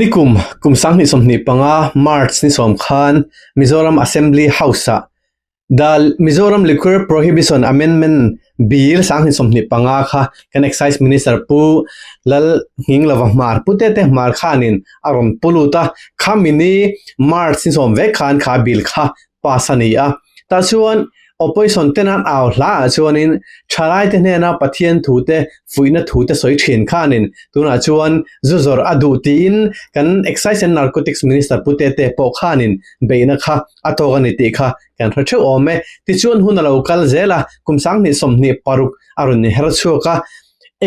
Nikum kum 2025 March ni 10 khan Mizoram Assembly House-ah The Mizoram Liquor Prohibition Amendment Bill 2025 kha kan Excise Minister Pu Lal Nghinglova Hmar Pu Tete Hmar khanin a rawn pu lut a, khami ni March ni 10 vek khan kha bill kha pass a ni a. Tah chuan opposition ten an au hla ah chuanin thalaite hnena Pathian thu te fuihna thu te sawi thin khanin tunah chuan zu zawrh a duh tiin kan Excise and Narcotics Minister Pu Tete pawh khanin beihna kha a tawk a ni tih kha kan hre theuh awm e. Tichuan hun a lo kal zel a, kum 2026 a rawn inher chhuak a.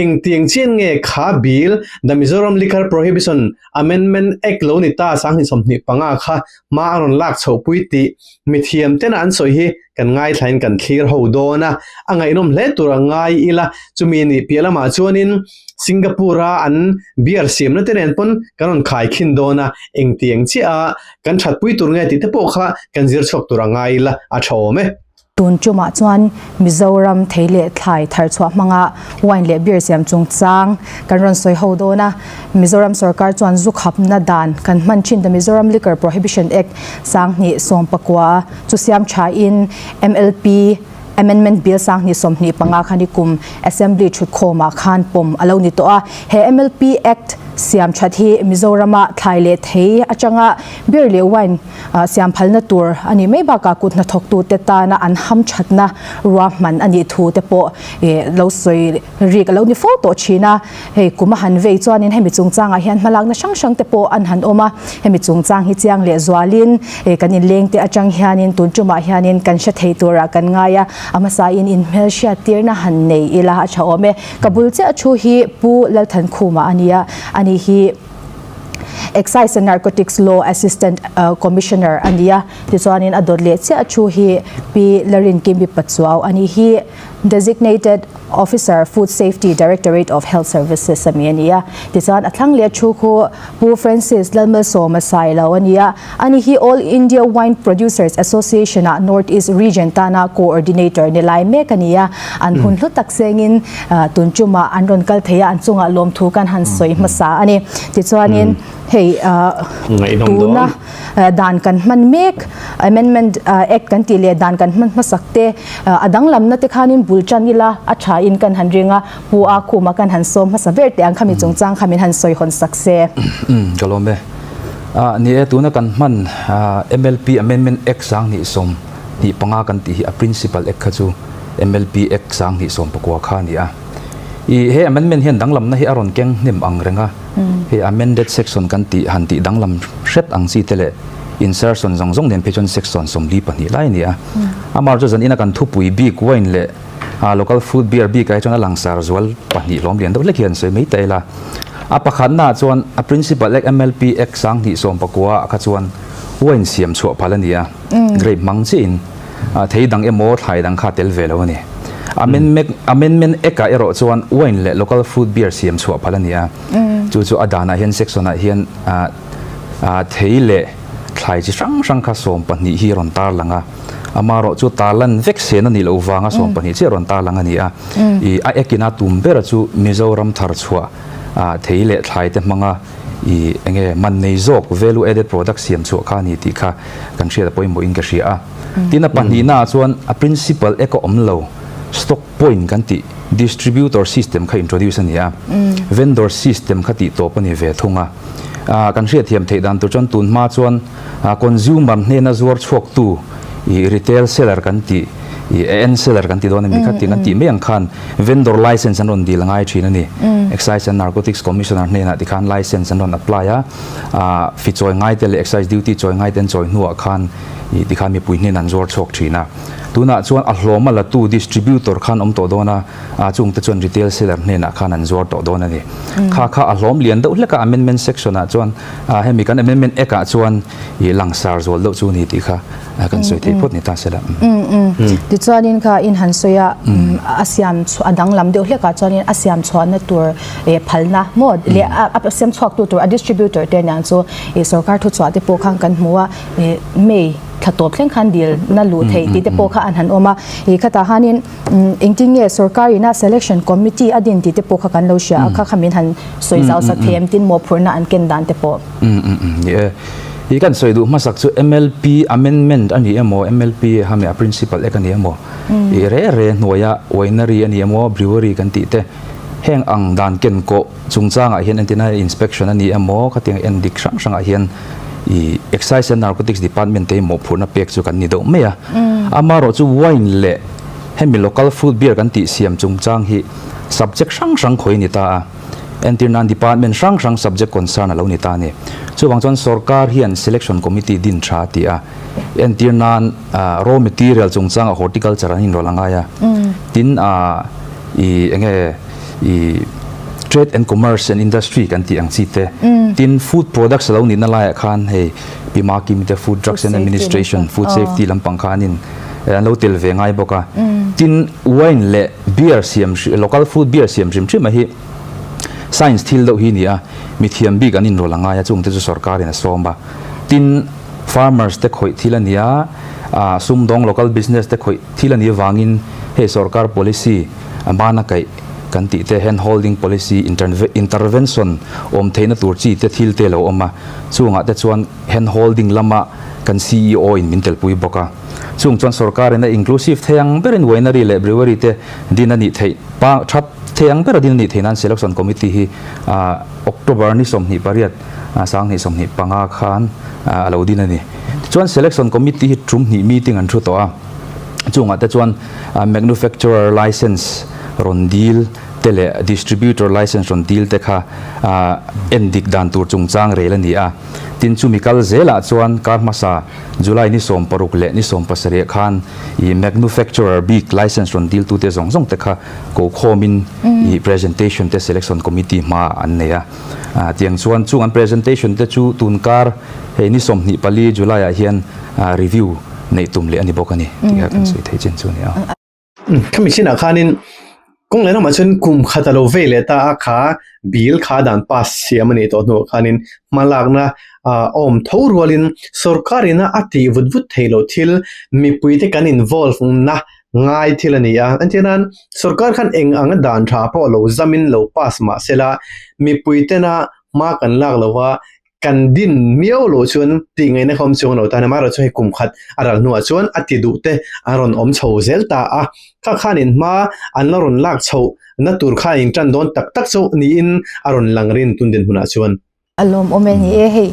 Engtiang chian nge kha bill The Mizoram Liquor Prohibition Amendment Act lo ni ta 2025 kha hma a rawn lak chhohpui tih mithiam tena an sawi hi kan ngaithlain kan thlir ho dawn a, a ngaihnawm hle tur a ngai ila. Chumi nih piah lamah chuanin Singapore-a an beer siamna te nen pawn kan rawn khaikhin dawn a, engtiang chiah a kan thatpui tur nge tih te pawh kha kan zir chhuak tur a ngai ila a tha awm e. Tun tumah chuan Mizoram thei leh thlai tharchhuah hmanga wine leh beer siam chungchang kan rawn sawi ho dawn a. Mizoram sorkar chuan zu khapna dan kan hman thin ta Mizoram Liquor Prohibition Act 2019 chu siam thain MLP Amendment Bill 2025 khan i kum Assembly thutkhawmah khan pawm a lo ni tawh a. He MLP Act siam that hi Mizorama thlai leh thei atanga beer leh wine Siam phalna tur a nih mai bakah kut hnathawktute tana an hamthatna ruahman a nih thu te pawh lo sawi rik a lo ni fo tawh thin a. Hei kum a han vei chuanin hemi chungchangah hian hmalakna hrang hrang te pawh an han awm a. Hemi chungchang hi chiang leh zualin kan inlengte atang hianin tun tumah hianin kan hre thei turah kan ngai a. A hmasain inhmelhriat tirna han nei ila a tha awm e. Ka bul chiah thu hi Pu Lalthankhuma a ni a, ani hi. Excise and Narcotics Law Assistant Commissioner a ni a, tichuanin a dawt leh chiah thu hi Pi Larinkim Pachuau a ni hi Designated Officer Food Safety Directorate of Health Services a mi a ni a, tichuan a thlang leh thu khu Pu Francis Lalmalsawma Sailo a ni a, ani hi All India Wine Producers Association ah North East Region tana Coordinator ni lai mek a ni a, an hun hlu tak sengin tun tumah an rawn kal thei a, an chungah lawmthu kan han sawi hmasa a ni. Tichuanin hei tuna dan kan hman mek Amendment Act kan tih leh dan kan hman hmasak te a danglamna te khanin bul tan ila a tha in kan han ring a, Pu a khuma kan han sawm hmasa ber teh ang khami chungchang kha min han sawi hawn sak se. Ka lawm e. Ni e, tuna kan hman MLP Amendment Act 2025 kan tih hi a Principal Act kha chu MLP Act 2019 kha a ni a. I he amendment hian danglamna hi a rawn keng hnem ang reng a, hei amended section kan tih han tih danglam hret ang chi te leh insertion zawng zawng nen phei chuan section 42 lai a ni a. Amah chu zanina kan thupui bik wine leh local fruit beer bikah hi chuan a langsar zual pahnih hlawm lian deuh hlek hi an sawi mai ta ila. A pakhatnaah chuan a Principal Act MLP Act 2019 ah kha chuan wine siam chhuah phal a ni a, grape hmang chiahin. Thei dang emaw thlai dang kha tel ve lo a ni. Amendment Act-ah erawh chuan wine leh local fruit beer siam chhuah phal a ni a. Chu chu a danah hian section-ah hian thei leh thlai chi hrang hrang kha 12 hi a rawn tar lang a. Amaherawh chu tarlan vek sen a nih loh vanga 12 chiah a rawn tar lang a ni a. A Act-in a tum bera chu Mizoram thar chhuah thei leh thlai te hmanga I enge man nei zawk value added product siam chhuah kha a ni tih kha kan hriat a pawimawhin ka hria a. Tin a pahnihna ah chuan a principal ek a awm lo stock point kan tih distributor system kha introduce a ni a. Vendor system kha tih tawp a ni ve thung a. Kan hriatthiam theih dan tur chuan tun hma chuan consumer hnena zuar chhuaktu i retail seller kan tih i end seller kan ti dawn a mi kha tih kan tih mai ang khan vendor license an rawn dil a ngai thin a ni. Excise and Narcotics Commissioner hnenah tikhan license an rawn apply a, fi chawi ngai te leh excise duty chawi ngai te an chawi hnuah khan i tikhan mipui hnenah an zuar chhuak thin a. Tunah chuan a hlawma latu distributor khan awm tawh dawn a, chung te chuan retail seller hnenah khan an zuar tawh dawn a ni. Kha kha a hlawm lian deuh hlek a amendment section ah chuan hemi kan amendment act ah chuan i langsar zual deuh chu ni tih kha kan sawi theih phawt ni ta se la. Tichuanin kha in han sawi a, a siam chhuah a danglam deuh hlekah chuanin a siam chhuahna tur phalna maw leh a siam chhuaktu tur a distributor te aniang chu sorkar thuchhuah te pawh khan kan hmu a, May. thla tawp thleng khan dil na luh theih tih te pawh kha an han awm a. Ih khatah khanin engtin nge sorkar ina selection committee a din tih te pawh kha kan lo hria a, kha kha min han sawi zau sak thei em tin mawhphurhna an ken dan te pawh. Ni e. Ih kan sawi duh hmasak chu MLP amendment a ni emaw MLP ha meh a principle act a ni emaw ih re re hnuaia winery a ni emaw brewery kan tih te heng ang dan ken kawh chungchangah hian entirna inspection a ni emaw khatiang en dik hrang hrangah hian ih Excise and Narcotics Department te hi mawhphurhna pek chu kan ni deuh mai a. Amaherawh chu wine leh hemi local fruit beer kan tih siam chungchang hi subject hrang hrang khawi a ni ta a. Entir nan department hrang hrang subject concern a lo ni ta a ni. Chuvang chuan sorkar hian selection committee din tha a ti a. Entir nan raw material chungchangah horticulture an inrawlh a ngai a. Tin ih enge ih trade and commerce and industry kan tih ang chi te. Tin food products a lo nihna laiah khan hei Pi Makimi te food drugs and administration food safety lampang kha an in an lo tel ve ngai bawk a. Tin wine leh beer siam local food beer siam hrim hrim a hi science thil deuh hi a ni a, mithiam bik an inrawlh a ngai a, chungte chu sorkarin a sawm a. Tin, farmers te khawih thil a ni a, ah sumdawng local business te khawih thil a nih avangin hei sorkar policy a mana kaih kan tih te hand holding policy intervention awm theihna tur chi te thil te a lo awm a, chungah te chuan hand holding lama kan ceo in min telpui bawk a. Chung chuan sorkarin a inclusive thei ang berin winery leh brewery te din a nih theih pa that thei ang bera din a nih theih nan selection committee hi October ni 28 2025 khan a lo din a ni. Tichuan selection committee hi tum hnih meeting an thu tawh a, chungah te chuan manufacturer license rawn dil te leh distributor license rawn dil te kha en dik dan tur chungchang rel a ni a. Tin chumi kal zelah chuan kar hmasa July ni 60 leh ni 17 khan ih manufacturer bik license rawn dil tute zawng zawng te kha ko khawmin ih presentation te selection committee hma an nei a. Tiang chuan chung an presentation te chu tun kar hei ni 24 July ah hian review neih tum leh a ni bawk a ni tih kha kan sawi thei chin chu a ni a. Khami chinah khanin kawng leh lamah chuan kum khat a lo vei leh ta a, kha bill kha dan pass siam a nih tawh hnuah khanin hmalakna ah a awm tho rualin sorkar ina a tih vut vut theih loh thil mipuite kan involve na ngai thil a ni a. Entir nan sorkar khan eng anga dan tha pawh lo zamin lo pass mah sela mipuitena hma kan lak lova Kan din miau loh chuan tih ngaihna kha awm chuang lo tan amaherawhchu hei kum khat a ral hnuah chuan a ti duh te an rawn awm chho zel ta a, kha khanin hma an la rawn lak chhoh na tur kha in tan dawn tak tak chauh niin a rawn lang rin tun dinhmunah chuan. A lawmawm e ni e, hei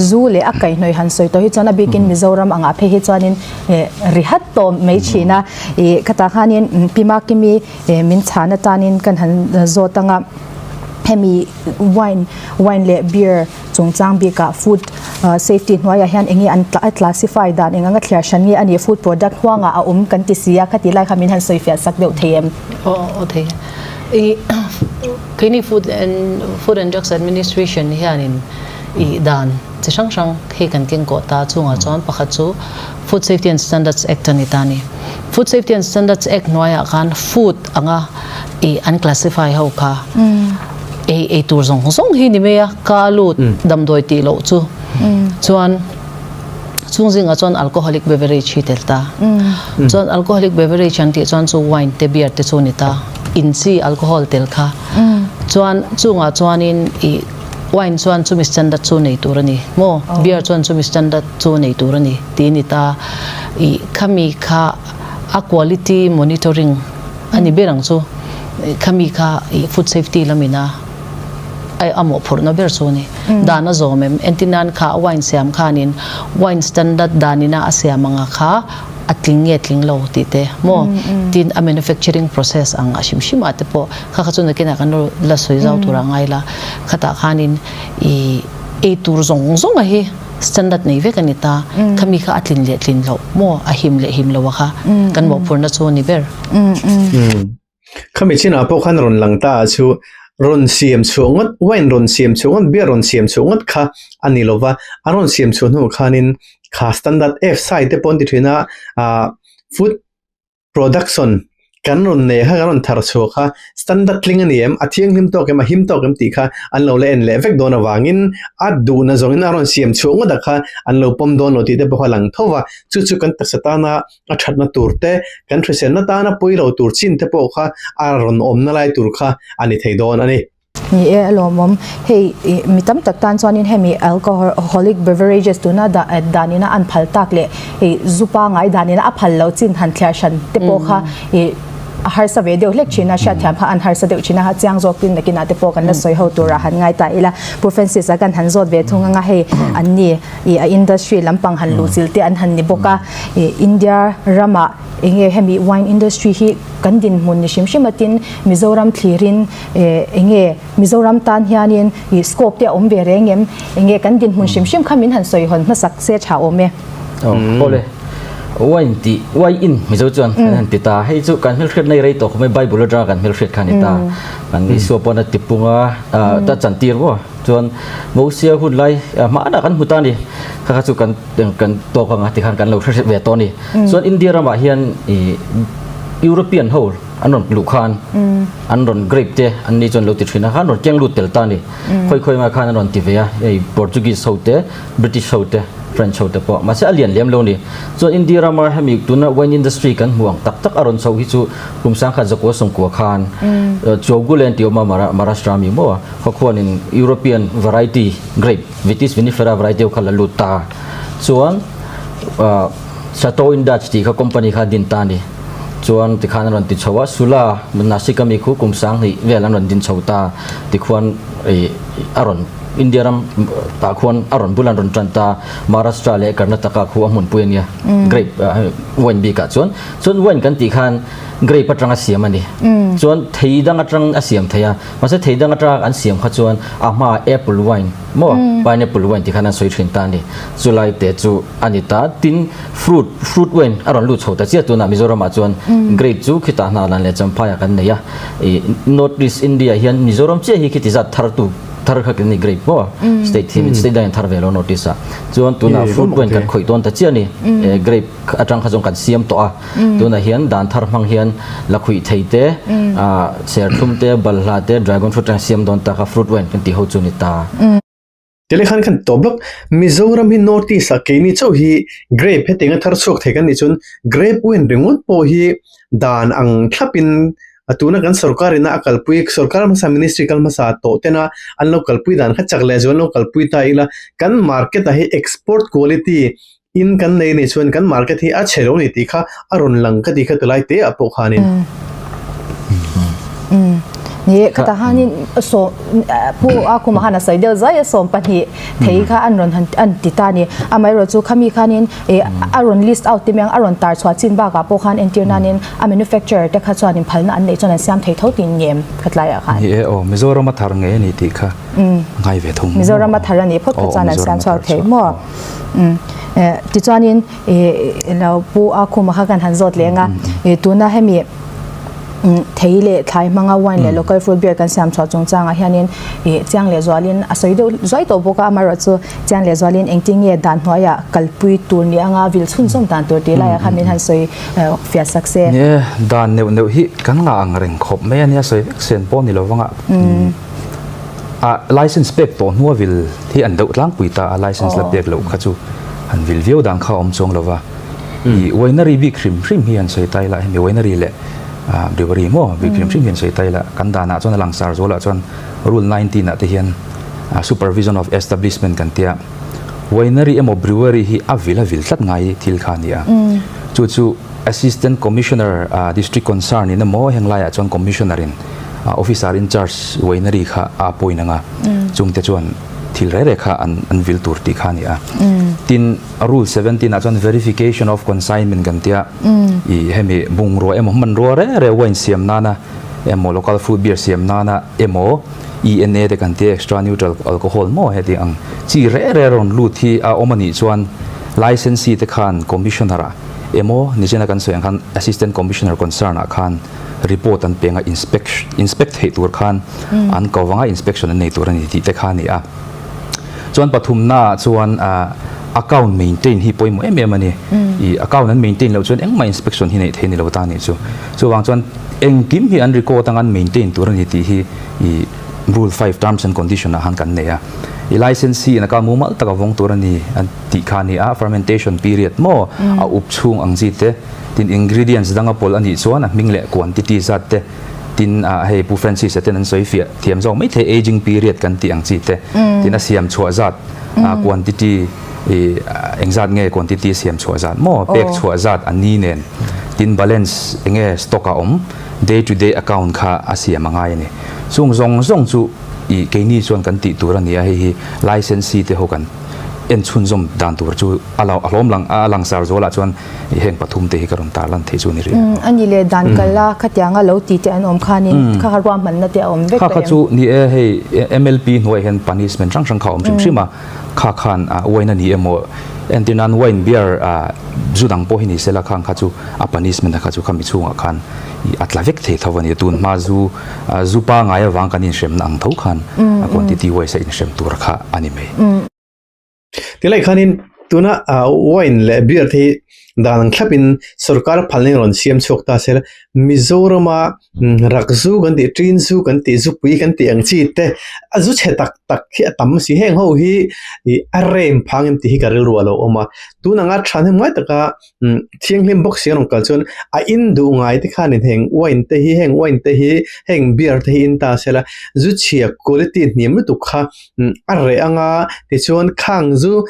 zu leh a kaihhnawih han sawi tawh hi chuan a bikin Mizoram angah phei hi chuanin ri hat tawh mai thin a, ih khatah khanin Pi Makimi min chhan atanin kan han zawt ang a, hemi wine wine leh beer chungchang bikah food safety hnuaiah hian enge an a classify dan eng anga thliar hran nge a nih food product huangah a awm kan ti si a khati lai kha min han sawi fiah sak deuh thei em? Aw aw thei i keini food and food and drugs administration hianin i dan chi hrang hrang hei kan keng kawh ta chungah chuan pakhat chu food safety and standards act a ni ta a ni food safety and standards act hnuaiah khan food anga i an classify ho kha ei ei tur zawng zawng hi ni mai a ka lut damdawi tih loh chu chuan chung zingah chuan alcoholic beverage hi tel ta chuan alcoholic beverage an tih chuan chu wine te beer te chu ni ta in chi alcohol tel kha chuan chungah chuanin i wine chuan chumi standard chu nei tur a ni maw beer chuan chumi standard chu nei tur a ni tih ni ta i khami kha a quality monitoring A ni ber ang chu khami kha i food safety lamina ai a mawhphurhna ber chu a ni. Dan a zawm em? Entirnan kha wine siam khanin wine standard danina a siam anga kha a tling nge tling lo tih te maw? Tin a manufacturing process ang a hrim hrim ah te pawh kha kha chu nakinah kan lo la sawi zau tur a ngai la. Khatah khanin i ei tur zawng zawng a hi Standard nei vek a ni ta. Khami kha a tlin leh tlin loh maw a him leh him loh a kha kan mawhphurhna chu a ni ber. Khami chinah pawh khan rawn lang ta chu rawn siam chhuah ngawt, wine rawn siam chhuah ngawt, beer rawn siam chhuah ngawt kha a ni lo va, a rawn siam chhuah hnu khanin kha standard F sai te pawh an ti thin a, ah food production. Kan rawn nei kha, kan rawn thar chhuah kha standard tling a ni em, a thianghlim tawk em, a him tawk em tih kha an lo la en leh vek dawn avangin a duhna zawngin a rawn siam chhuah ngawt a kha an lo pawm dawn lo tih te pawh kha a lang tho va. Chu chu kan taksa tana a thatna tur te, kan hriselna tana pawi lo tur chin te pawh kha a rawn awmna lai tur kha a ni thei dawn a ni. Ni e, a lawmawm. Hei mi tam tak tan chuanin hemi alcoholic beverages tuna danina an phal tak leh zu pangai danina a phal loh chin han thliar hran te pawh kha a harsa ve deuh hlek thin a, hriatthiam kha an harsa deuh thin a, chiang zawk tin nakinah te pawh kan la sawi ho turah han ngai ta ila. Pu Francis-a kan han zawt ve thung anga hei an ni a industry lampang han luhchilh te an han ni bawk a, India ramah enge hemi wine industry hi kan dinhmun ni hrim hrim a tin Mizoram thlirin Enge Mizoram tan hianin i scope te a awm ve reng em? Enge kan dinhmun hrim hrim kha min han sawi hawn hmasak se tha awm e. Awle, wine tih, wine Mizo chuan kan han ti ta. Hei chu kan hmelhriat nei rei tawh khawp mai, Bible atanga kan hmelhriat kha a ni ta. Kan Isua pawn a ti pung a, ta chantir maw? Chuan Mosia hun lai hmanah kan hmu ta a ni. Kha kha chu kan kan tawk anga tikhan kan lo hre ve tawh a ni. Chuan India ramah hian i European ho an rawn luh khan an rawn grape te an ni chuan lo ti thin a khan rawn keng lut tel ta a ni khawi khawi ngai khan an rawn ti ve a hei Portuguese ho te British ho te French ho te pawh mahse a lian lem lo a ni chuan India rama hemi tuna wine industry kan hmu ang tak tak a rawn chho hi chu kum sangkhat zakua sawmkua khan Chowgule an tih awm a Maharashtra mi maw khawkhuanin European variety grape Vitis vinifera variety ho kha la lut ta chuan Chateau Indach tih kha company kha a din ta a ni. Chuan tikhan an rawn ti chho a, Sula Nasik ami khu kum 2000 vel an rawn din chho ta tikhuan ih a rawn India ram tah khuan a rawn bul an rawn tan ta, Maharashtra leh Karnataka khu a hmunpui a nia grape wine bikah chuan. Chuan wine kan tih khan grape atanga siam a ni. Chuan thei dang atang a siam thei a, mahse thei dang atanga an siam kha chuan a hmaah apple wine maw pineapple wine tikhan an sawi thin ta a ni. Chulai te chu a ni ta. Tin, fruit, fruit wine a rawn lut chho ta chiah tunah Mizoramah chuan grape chu khitah hna lan leh Champhaiah kan nei a. Ih North East India hian Mizoram chiah hi khiti zat thar tu thar kha kan ni grape maw state hi state dangin thar ve lo North East ah. Chuan tunah fruit wine kan khawih dawn ta chiah a ni. Grape atang kha zawng kan siam tawh a. Tunah hian dan thar hmang hian lakhuih thei te, serthlum te, balhla te, dragon fruit atang siam dawn ta kha fruit wine kan tih ho chu a ni ta. Tile khan kan tawp lawk. Mizoram hi North East ah keini chauh hi grape hetiang a thar chhuak thei kan nih chuan grape wine ringawt pawh hi dan ang thlap in a tuna kan sorkar ina a kalpui sorkar hmasa ministry kal hmasa tawh tena an lo kalpui dan kha chak leh zual an lo kalpui ta ila kan market ah hi export quality in kan nei anih chuan kan market hi a chhe lo a ni tih kha a rawn lang ka tih kha tilai te ah pawh khanin. Ni khata hanin sawm pu a kuma han a sawi deuh zai a 12 thei kha an rawn han an ti ta ni amaherawh chu khami khanin a rawn list out te miang a rawn tar chhuah chin bakah pawh khan entir nanin a manufacturer te kha chuanin phalna an neih chuan an siam thei tho tin ngem khatlaiah khan. Ni e aw Mizoram a thar ngei a ni tih kha ngai ve thung. Mizoram a thar a nih phawt kha chuan an siam chhuak thei maw. Tichuanin lo pu a khuma kha kan han zawt leng a, tuna hemi thei leh thlai hmanga wine leh local fruit beer kan siam chhuah chungchangah hianin chiang leh zualin a sawi deuh zuai tawh bawk a, amaherawh chu chiang leh zualin engtin nge dan hnuaiah kalpui tur ni anga vil chhunzawm dan tur tih laiah khan min han sawi fiah sak se. Ni e, dan neuh neuh hi kan ngah ang reng khawp mai a nia, sawi vek sen pawh ni lovanga. A license pek tawh hnua vil hi an deuh tlangpui ta a, license la pek loh kha chu han vil viau dan kha a awm chuang lo va. I winery bik hrim hrim hi han sawi ta ila, hemi winery leh brewery maw bik hrim hrim hi han sawi ta ila, kan danah chuan a langsar zualah chuan rule 19 ah te hian supervision of establishment kan tia, winery emaw brewery hi a vil a vil tlat ngai thil kha a ni a. Chu chu Assistant Commissioner District Concern in emaw heng laiah chuan Commissioner in Officer in Charge Winery kha a appoint ang a, chungte chuan thil reh reh kha an vil tur tih kha a ni a. Tin, Rule 17 ah chuan Verification of Consignment kan tia, i hemi bungrua emaw hmanrua reh reh wine siam nana emaw local fruit beer siam nana emaw ENA te kan tia Extra Neutral Alcohol maw heti ang chi reh reh rawn lut hi a awm a nih chuan Licensee te khan Commissioner ah Emaw nichina kan sawi ang khan Assistant Commissioner concern ah khan report an peng a, inspect inspect theih tur khan an ko vang a, inspection an nei tur a ni tih te kha a ni a. Chuan pathumna ah chuan ah Account maintain hi pawimawh em em a ni. I account an maintain loh chuan engmah inspection hi neih theih a ni lo ta a nih chu. Chuvang chuan engkim hi an record anga an maintain tur a ni tih hi i rule 5 terms and condition ah khan kan nei a. I licensee in account mumal taka vawng tur a ni an tih kha a ni a, fermentation period maw a up chhung ang chi te, tin ingredients danga pawlh a nih chuan a hming leh quantity zat te, tin ah hei Pu Francis a ten an sawi fiah thiam zawk maithei aging period kan tih ang chi te, tin a siam chhuah zat quantity i engzat nge quantity siam chhuah zat maw pek chhuah zat a ni nen tin balance enge stock a awm day to day account kha a siam a ngai a ni. Chung zawng zawng chu i keini chuan kan tih tur a ni a, hei hi licensee te ho kan en chhunzawm dan tur chu a lo a hlawm lang a langsar zualah chuan i heng pathum te hi ka rawn tarlan theih chu a ni rih a. A ni le dan kal a khatianga lo ti te an awm khanin kha kha ruahmanna te a awm vek Kha kha chu ni e hei MLP hnuaiah hian punishment hrang hrang kha a awm hrim hrim a, kha khan wine a ni emaw entir nan wine beer zu dang pawh hi ni sela khang kha chu a punishment a kha chu khami chhungah khan a tla vek thei tho a ni. Tun hma zu zu pangai avang kan inhremna ang tho khan a quantity wise a inhrem tur kha a ni mai. Tilai khanin tuna wine leh beer te hi dan ang thlapin sorkar phalna in rawn siam chhuak ta se la, Mizorama rak zu kan tih, ṭin zu kan tih, zupui kan tih ang chi te a zu chhe tak tak hi a tam si. Heng ho hi ih a rem phang em tih hi ka rilru a lo awm a, tun anga thahnem ngai taka Thianghlim bawk si a rawn kal chuan a in duh ngai te khanin heng wine te hi heng wine te hi heng beer te hi in ta sela zu chhia quality hniam lutuk kha a reh anga tichuan khang zu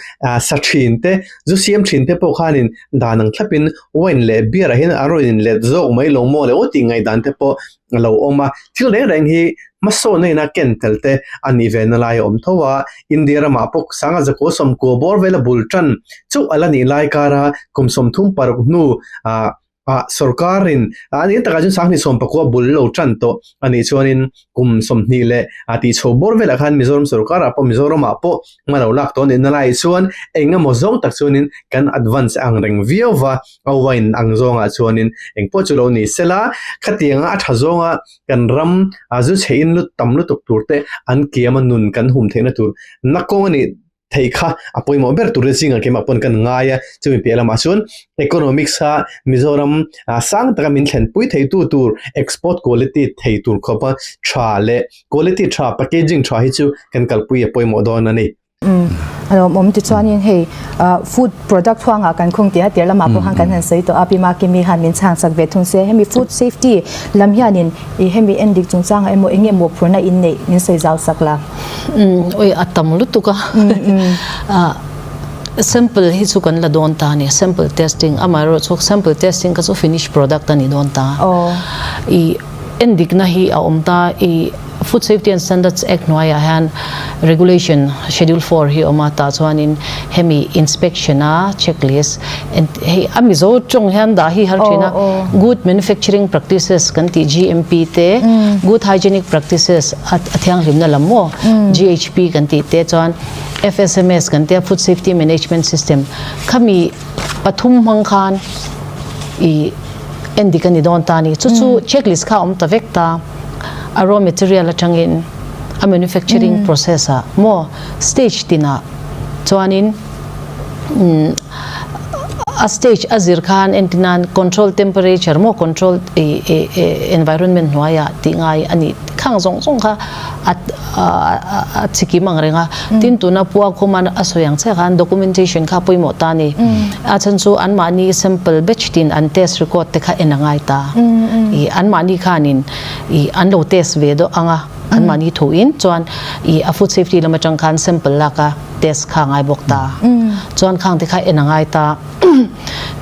sa thin te zu siam thin te pawh khanin dan ang thlapin wine leh beer ah hian a rawn in let zawk mai lo maw le aw tih ngaihdan te pawh a lo awm a, thil reng reng hi hmasawnna ina ken tel te a nih ve na lai a awm tho a, India ramah pawh sanga zakua sawmkua bawr vela bul tan chauh a la nih lai kara kum 36 hnu ah ah sorkarin a nih takah chuan sanghnih sawmpakua bul lo tan tawh a nih chuanin kum 20 leh a tih chho bawr velah khan Mizoram sorkarah pawh Mizoramah pawh hma lo lak tawh a nih na laiah chuan eng emaw zawng tak chuanin kan advance ang reng viau va. A wine ang zawngah chuanin engpawh chu lo ni sela, khatianga a tha zawnga kan ram a zu chhe in lut tam lutuk tur te an kiam a nun kan hum theihna tur na kawng a nih theih kha a pawimawh ber tur te zingah keimah pawn kan ngai a, chumi piah lamah chuan economics a Mizoram sang taka min thlenpui theitu tur export quality thei tur khawpa tha leh quality tha packaging tha hi chu kan kalpui a pawimawh dawn a ni. A lawmawm tichuanin hei food product huangah kan khung tih a tir lamah pawh khan kan han sawi tawh a, Pi Makimi khan min chhang chak ve thung se. Hemi food safety lam hianin i hemi endik chungchangah emaw eng nge mawhphurhna in neih min sawi zau sak la? Oi a tam lutuk a, sample hi chu kan la dawn ta a ni, sample testing amaherawhchu sample testing kha chu finish product a ni dawn ta. I endikna hi a awm ta i. Food Safety and Standards Act hnuaiah hian Regulation Schedule 4 hi a awm a, tah chuanin hemi inspection a checklist hei a Mizo tawng hian dah hi har thin a, Good Manufacturing Practices kan tih GMP te, Good Hygienic Practices a thianghlimna lam maw GHP kan tih te chuan FSMS kan tia Food Safety Management System khami pathum hmang khan i endik a ni dawn ta a ni. Chu chu checklist kha a awm ta vek ta. A raw material atangin a manufacturing process ah maw stage tinah chuanin a stage a zir khan entir nan control temperature maw control environment hnuaiah tih ngai a nih khang zawng zawng kha a a chikim ang reng a tin tuna pua khawman a sawi ang chiah khan documentation kha pawimawh ta a ni a chhan chu anmahni sample batch tin an test record te kha en a ngai ta ih anmahni khanin ih an lo test ve deuh ang a anmahni thuin chuan ih a food safety lam atang khan sample lak a test kha a ngai bawk ta chuan khang te kha en a ngai ta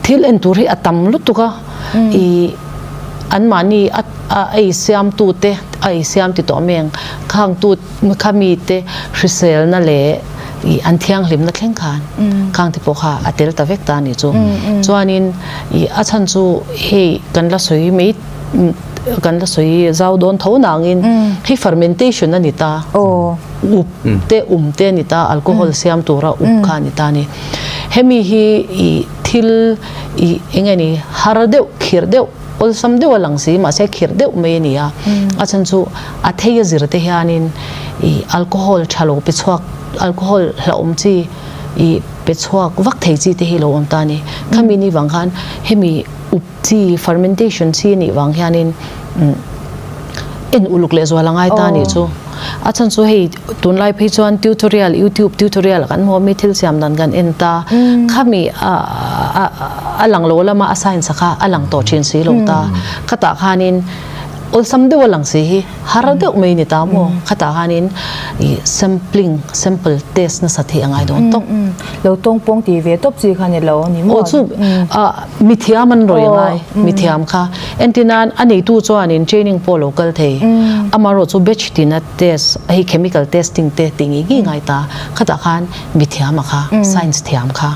thil en tur hi a tam lutuk a ih anmahni a a ei siamtu te a ei siam ti tawh mai ang khang tu khami te hriselna leh ih an thianghlimna thleng khan khang te pawh kha a tel ta vek ta a nih chu chuanin ih a chhan chu hei kan la sawi mai kan la sawi zau dawn tho nangin hei fermentation a ni ta up te um te a ni ta alcohol siam tura up kha a ni ta a ni hemi hi ih thil ih eng nge ni har deuh khirh deuh Awlsam deuh a lang si, mahse khirh deuh mai a ni a. A chhan chu a thei a zir te hianin ih alcohol tha lo pe chhuak, alcohol hlauhawm chi I pe chhuak vak thei chi te hi lo awm ta a ni. Khami ni vang khan hemi up chi fermentation chi anih vang hianin en uluk leh zual a ngai ta a nih chu. A chhan chu hei tunlai phei chuan tutorial youtube tutorial ah kan hmu a mi thil siam dan kan en ta. Khami a lang lo lama a science a kha a lang tawh thin si lo ta. Khatah khanin awlsam deuh a lang si hi. Har deuh mai ni ta maw? Khatah khanin ih sampling, sample test nasa theih a ngai dawn tawp. Lo tawng pawng ti ve tawp chi kha ni lo ni maw? Aw chu ah mithiam an rawi a ngai, mithiam kha. Entirnan a neitu chuanin training pawh lo kal thei. Amaherawh chu batch tina test hei chemical testing te tih ngei ngei ngai ta. Khatah khan mithiam a kha, science thiam kha,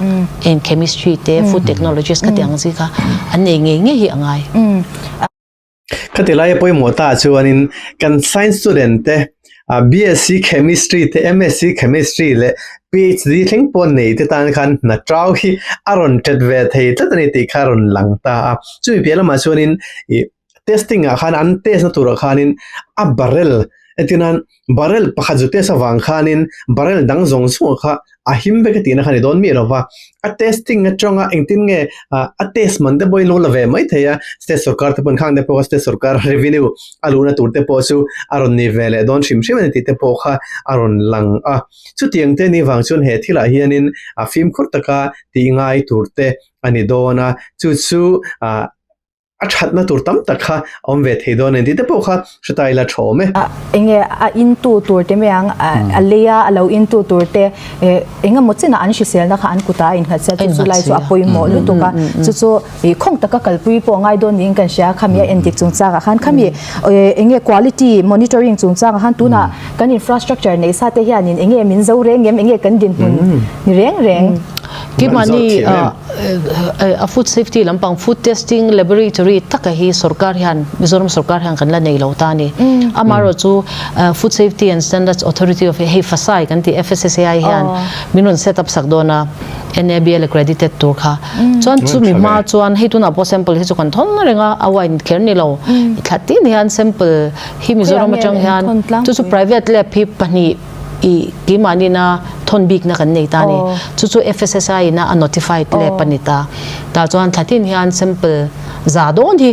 eng chemistry te, food technologist kha tih ang chi kha an nei ngei ngei hi a ngai. Khati laia pawimawh ta chuanin kan science student te BSc Chemistry te MSc Chemistry leh PhD thleng pawh nei te tan khan hna tau hi a rawn tet ve thei tlat a ni tih kha a rawn lang ta a. Chumi piah lamah chuanin ih testing ah khan an test na turah khanin a barrel entirnan Barrel pakhat zu test avang khanin barrel dang zawng zawng kha a him vek a tihna kha a ni dawn miah lo va. A testing atanga engtin nge a test man te pawhin lo la ve mai thei a, state sorkar te pawn khang te pawh kha state sorkar revenue a luhna tur te pawh chu a rawn ni ve leh dawn hrim hrim a ni tih te pawh kha a rawn lang a. Chutiang te ni vang chuan he thilah hianin a fimkhur taka tih ngai tur te a ni dawn a, chu chu ah A thatna tur tam tak kha a awm ve thei dawn a ni tih te pawh kha hre ta ila tha awm e. Enge a intu tur te mai ang, a leia a lo intu tur te engemaw chinah an hriselna kha an kutah a innghat sia, chu chu lai chu a pawimawh lutuk a, chu chu khawng taka kalpui pawh a ngai dawn niin kan hria, khami a endik chungchangah khan khami enge quality monitoring chungchangah khan tunah kan infrastructure neih sa te hianin enge min zo reng em, enge kan dinhmun ni reng reng. Keimahni A food safety lampang food testing laboratory taka hi sorkar hian Mizoram sorkar hian kan la nei lo ta a ni. Amaherawh chu Food Safety and Standards Authority of hei FASAI kan tih FSSAI hian min rawn set up sak dawn a NABL accredited tur kha. Chuan chumi hma chuan hei tunah pawh sample hi chu kan thawn reng a, a wine kher ni lo. Thla tin hian sample hi Mizoram atang hian chu chu private lab hi pahnih I keimahni-na thawn bikna kan nei ta a ni. Chu chu FSSAI-na a notified lab a ni ta. Tah chuan thla tin hian sample za dawn hi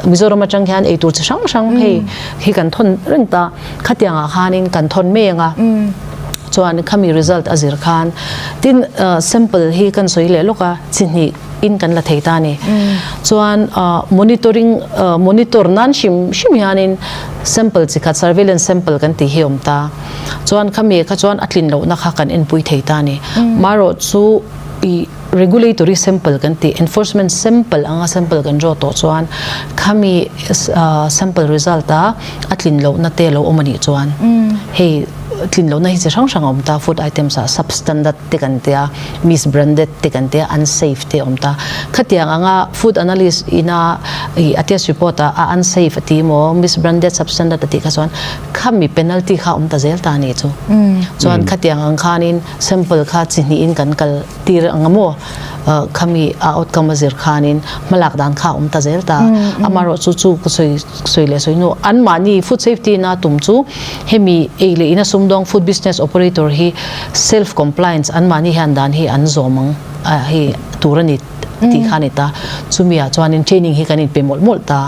Mizoram atang hian eitur chi hrang hrang hei hi kan thawn reng ta. Khatiangah khanin kan thawn mai ang a. Chuan khami result a zir khan tin sample hi kan sawi leh lawk a, chi hnih in kan la thei ta a ni. Chuan monitoring monitor nan hrim hrim hianin sample chi khat surveillance sample kan tih hi a awm ta. Chuan khami kha chuan a tlin lohna kha kan enpui thei ta a ni. Marawh chu i regulatory sample kan tih enforcement sample anga sample kan draw tawh chuan khami sample result a a tlin lohna te lo awm a nih chuan hei tlin lohna hi chi hrang hrang a awm ta food items ah substandard te kan tia misbranded te kan tia unsafe te a awm ta. Khatiang anga food analyst ina i a test report ah a unsafe a ti emaw misbranded substandard a tih kha chuan Khami penalty kha awm ta zel ta a nih chu. Chuan khatiang ang khanin sample kha chi hnihin kan kal tir ang a maw? Khami a outcome a zir khanin hmalak dan kha awm ta zel ta. Amaherawh chu chu ka sawi sawi leh sawi hnu anmahni food safety na tum chu hemi ei leh ina sumdawng food business operator hi self compliance anmahni hian dan hi an zawm ang hei tur a ni tih kha a ni ta. Chumi ah chuanin training hi kan inpe mawlh mawlh ta.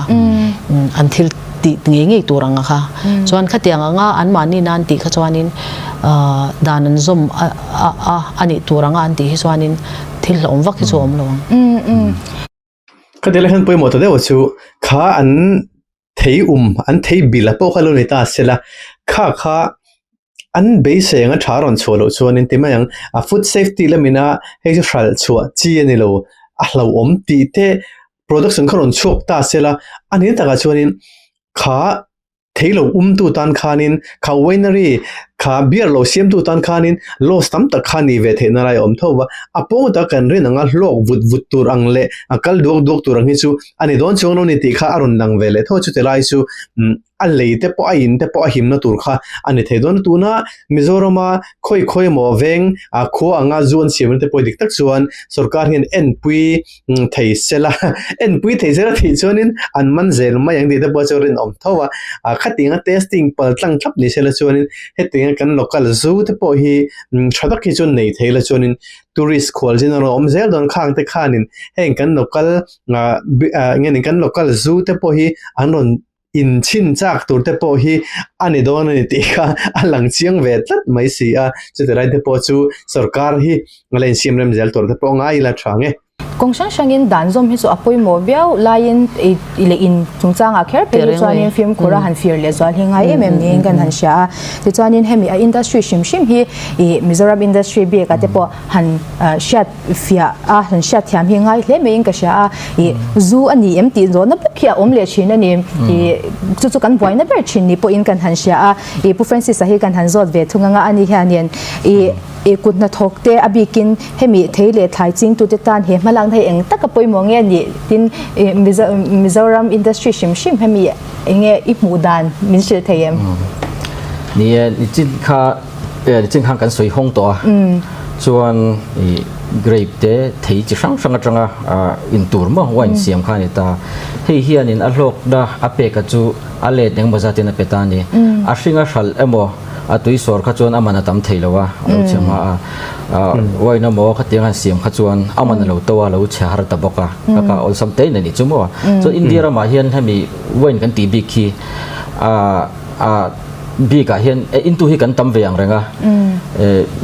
An thil tih ngei ngei tur anga kha chuan khatiang anga anmahni nan tih kha chuanin dan an zawm a a nih tur anga an tih hi chuanin thil hlauhawm vak hi chu a awm lo ang. Khatiang lai hian pawimawh ta deuh chu kha an thei um an thei bil a pawh kha lo ni ta sela kha kha an beisei anga tha rawn chhuah loh chuanin ti mai ang a food safety lamina hei chu hralh chhuah chi a ni lo a hlauhawm tih te production kha rawn chhuak ta se la, a nih takah chuanin kha thei lo umtu tan khanin kha winery kha beer lo siamtu tan khanin loss tam tak kha ni ve theihna lai a awm tho va, a pawng taka kan rin anga hlawk vut vut tur ang leh a kal duak duak tur ang hi chu a ni dawn chuang lo ni tih kha a rawn lang ve leh tho a, chuti lai chu umm. a lei te pawh a in te pawh a himna tur kha a ni thei dawn a. Tuna Mizorama khawi khawi emaw veng ah khua anga zu an siamna te pawh dik tak chuan sorkar hian enpui thei sela enpui thei sela tih chuanin an man zel mai ang tih te pawh chu rinawm tho a. Ah khatianga testing pal tlang thlap ni sela chuanin hetianga kan local zu te pawh hi tha tak hi chuan nei thei la chuanin tourist khual zin a rawn awm zel dawn khang te khanin heng kan local ah ah nge ni kan local zu te pawh hi an rawn in chhin chak tur te pawh hi a ni dawn a ni tih kha a lang chiang ve tlat mai si a, chuti lai te pawh chu sorkar hi a la insiam rem zel tur te pawh ngai ila tha nge. Kawng hrang hrangin dan zawm hi chu a pawimawh viau laiin ei leh in chungchangah kher phei hi chuanin fimkhur a han fir leh zual hi ngai em em niin kan han hria a, tichuanin hemi a industry hrim hrim hi ih Mizoram industry bik ah te pawh han hriat fiah a han hriat thiam hi ngai hle maiin ka hria a ih zu a ni em tih zawhna bawk hi a awm leh thin a ni ih chu chu kan buaina ber thin ni pawhin kan han hria a ih Pu Francis-a hi kan han zawt ve thung anga ani hianin ih ih kut hnathawk te a bikin hemi thei leh thlai chingtute tan he hmalakna hi eng taka pawimawh nge ni tin ih Mizo Mizoram industry hrim hrim hemi eng nge i hmuh dan min hrilh thei em? Ni e nichin kha Nichin khan kan sawi hawng tawh a, chuan ih grape te thei chi hrang hrang atanga in tur maw wine siam kha a ni ta. Hei hianin a hlawkna a pek a chu a let engemaw zatin a pe ta a ni. A hringa hralh emaw a tui sawr kha chuan a man a tam thei lo a, a lo chhe hma a. Wine emaw khatiang han siam kha chuan a man a lo to a, a lo chhe har ta bawk a, ka kah awlsam te in a nih chu maw. Chuan India ramah hian hemi wine kan tih bik hi a bik ah hian intu hi kan tam ve ang reng a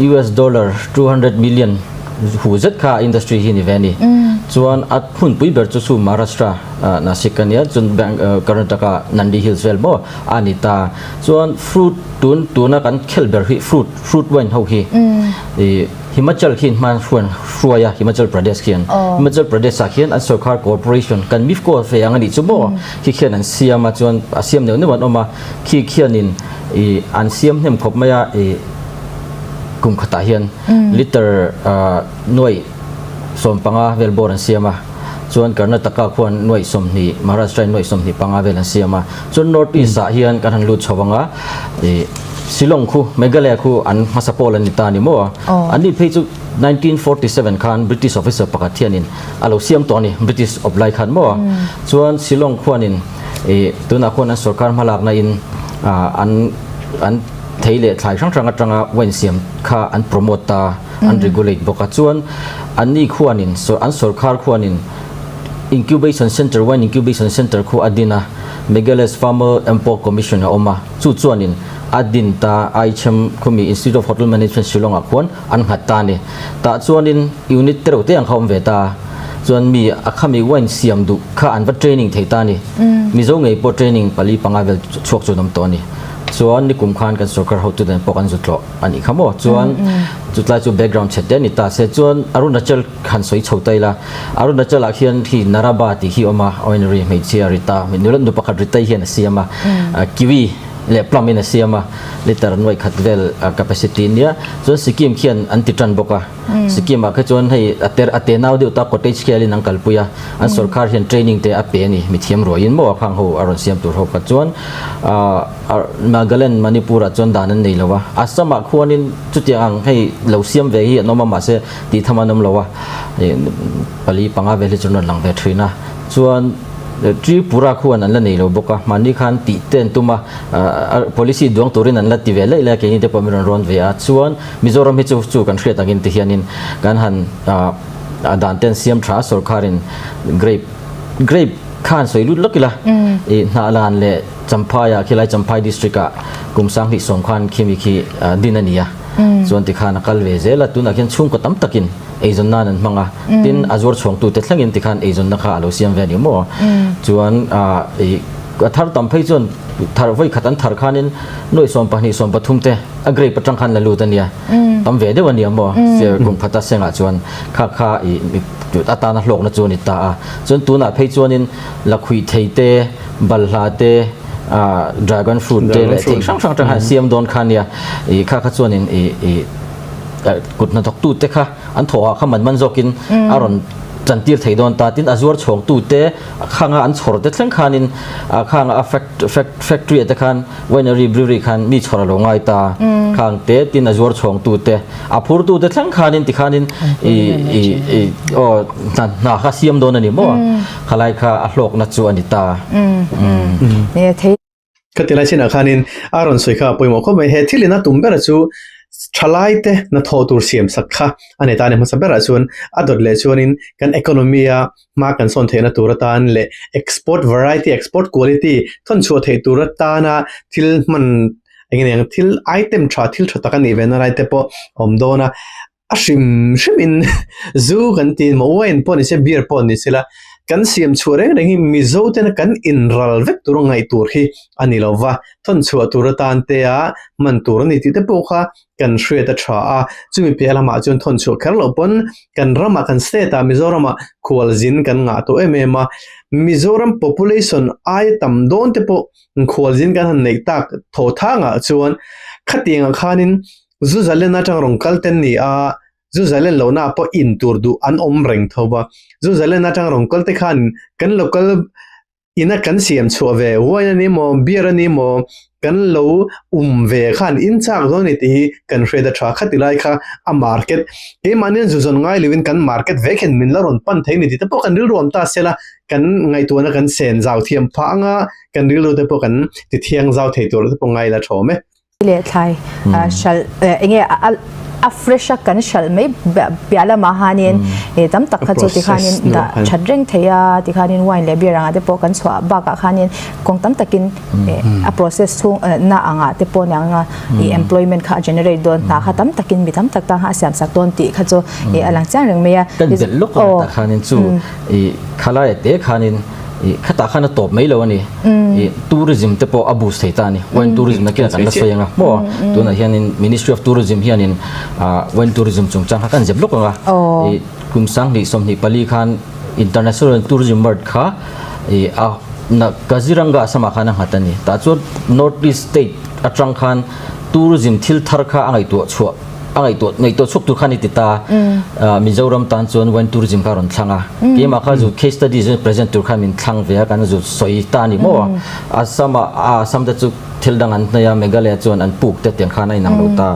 US dollar 200 million hu zet kha industry hi ni ve ni chuan a hmunpui ber chu chu Maharashtra Nashik a nia chuan Karnataka Nandi Hills vel maw a ni ta chuan fruit tun tuna kan khel ber hi fruit fruit wine ho hi Himachal khian hman hruan hruai a Himachal Pradesh khian Himachal Pradesh ah khian an sarkar corporation kan MIFCO ve ang a nih chu maw khi khian an siam a chuan a siam neuh neuh an awm a khi khianin ih an siam hnem khawp mai a ih kum khatah hian liter ah nuaih 15 vel bawr an siam a chuan Karnataka khuan nuaih 20 Maharashtra in nuaih 25 vel an siam a chuan North East ah hian kan han lut chho ang a ih Shillong khu Meghalaya khu an hmasa pawl an ni ta a ni maw an ni phei chu 1947 khan British officer pakhat hianin a lo siam tawh a ni British awp lai khan maw chuan Shillong khuanin ih tunah khuan an sorkar hmalakna in ah an an thei leh thlai hrang hrang atanga wine siam kha an promote ta an regulate bawk a chuan anni khuanin an sorkar khuanin incubation center wine incubation center khu a din a Meghalaya's Farmer Empower Commission a awm a chu chuanin a din ta IHM khumi Institute of Hotel Management Shillong ah khuan an nghat ta a ni tah chuanin unit te reuh te ang kha awm ve ta chuan mi a khami wine siam duh kha an va training thei ta a ni Mizo ngei pawh training pali panga vel chhuak chu an awm tawh a ni chuan nikum khan kan sorkar hotu te pawh kan zu tlawh a nih kha maw chuan chutlai chu background chhe te a ni ta se chuan Arunachal han sawi chho ta ila Arunachal ah khian khi Naraba tih khi a awm a oinery hmeichhia Rita nula nu pakhat Rita hian a siam a kiwi leh plum in a siam a liter nuaih khat vel capacity nia chuan Sikkim khian an ti tan bawk a Sikkim ah kha chuan hei a ter a te nau deuh ta cottage scale in an kalpui a an sorkar hian training te a pe a ni mithiam ruaiin maw a khang ho a rawn siam tur ho kha chuan ah Nagaland Manipur ah chuan dan an nei lo a Assam ah khuanin chutiang ang hei lo siam ve hi an awm a mahse tih tham an awm lo a pali panga vel hi chu an rawn lang ve thin a chuan Tripura khuan an la nei lo bawk a mahni khan tih te an tum a policy duang turin an la ti ve laih lai a keini te pawh min rawn rawn ve a chuan Mizoram hi chu chu kan hriat angin ti hianin kan han a dan te an siam tha a sorkharin grape grape kha han sawi lut lawk ila ih Hnahlan leh Champhai ah khilai Champhai district ah kum 2010 khan khimi khi din a ni a chuan tikhan a kal ve zel a tunah khian chhungkaw tam takin eizawn nan an hmang a tin a zuar chhuangtu te thlengin tikhan eizawnna kha a lo siam ve a ni maw chuan ih a thar tam phei chuan thar vawi khat an thar khanin nuaih 12 13 te a grape atang khan la lut a nia tam ve deuh a nia maw sir kum khata sengah chuan kha kha ih atana hlawkna chu a ni ta a chuan tunah phei chuanin lakhuih thei te balhla te ah dragon fruit te leh thei hrang hrang atang khan siam dawn kha nia ih kha kha chuanin ih ih kut hnathawk tu te kha an thawh ah kha man man zawkin a rawn. chantir thei dawn ta. Tin, a zuar chhawngtute khanga an chhawr te thleng khanin khanga a factory ah te khan winery, brewery khan mi chhawr a lo ngai ta. Khang te, tin a zuar chhawngtute, a phurtute thleng khanin tikhanin i i aw hna kha siam dawn a ni maw? Khalai kha a hlawkna chu a ni ta. Ka ti lai chinah khanin a rawn sawi kha a pawimawh khawp mai. He thil in a tum berah chu thalaite hnathawh tur siam sak kha a ni ta a ni. Hmasa berah chuan a dawt leh chuanin kan economy a hma kan sawn theihna tur atan leh export variety, export quality thawn chhuah theih tur atana thil hman eng nge niang thil item tha thil tha tak a nih ve na lai te pawh a awm dawn a. A hrim hrim in zu kan ti maw wine pawh ni se beer pawh ni se la kan siam chhuah reng reng hi Mizo tena kan inral vek tur a ngaih tur hi a ni lo va, thawn chhuah tur atan te a hman tur a ni tih te pawh kha kan hriat a tha a, chumi piah lamah chuan thawn chhuah kher loh pawn kan ramah kan state ah Mizoramah khualzin kan ngah tawh em em a, Mizoram population aia tam dawn te pawh khualzin kan han neih tak thaw thangah chuan khatiangah khanin Zu zalen atang rawn kal ten ni a, zu zalen lohna ah pawh in tur duh an awm reng tho va. Zu zalen atang rawn kal te khan kan local ina kan siam chhuah ve, wine a ni maw, beer a ni maw, kan lo um ve khan in chak dawn a ni tih hi kan hriat a tha. Khati lai kha a market, keimahni an zu zawn ngai lovin kan market vek hian min la rawn pan thei a ni tih te pawh kan rilru awm ta se la, kan ngaihtuahna kan sen zau thiam phah anga kan rilru te pawh kan ti thiang zau thei tur te pawh ngai la tha awm e. Leh thlai hralh enge a fresh a kan hralh mai piah lamah hanin tam tak kha chu tikhanin dah that reng thei a tikhanin wine leh beer angah te pawh kan chhuah bakah khanin kawng tam takin a process chhung na angah te pawh nia anga i employment kha a generate dawn hna kha tam takin mi tam tak tan kha a siam sak dawn tih kha chu a lang chiang reng mai a. Kan belh lawk ang tah khanin chu i khalai te khanin I khatah khan a tawp mai lo a ni. I tourism te pawh a boost thei ta a ni. Wine tourism na kian kan la sawi anga maw? Tunah hianin Ministry of Tourism hianin wine tourism chungchang kha kan zep lawk anga. I kum 2024 khan International Tourism Mart kha i a na Kaziranga Assam ah khan a nghat a ni. Tah chuan North East state atang khan tourism thil thar kha a ngaihtuah chhuah a ngaihtuah ngaihtuah chhuak tur khan i ti ta Mizoram tan chuan wine tourism kha a rawn thlang a keimah kha zu case study chu present tur khan min thlang ve a kan zu sawi ta a ni maw Assam ah Assam te chu thil dang an hnaih a Meghalaya chuan an puk te tiang khan a inang lo ta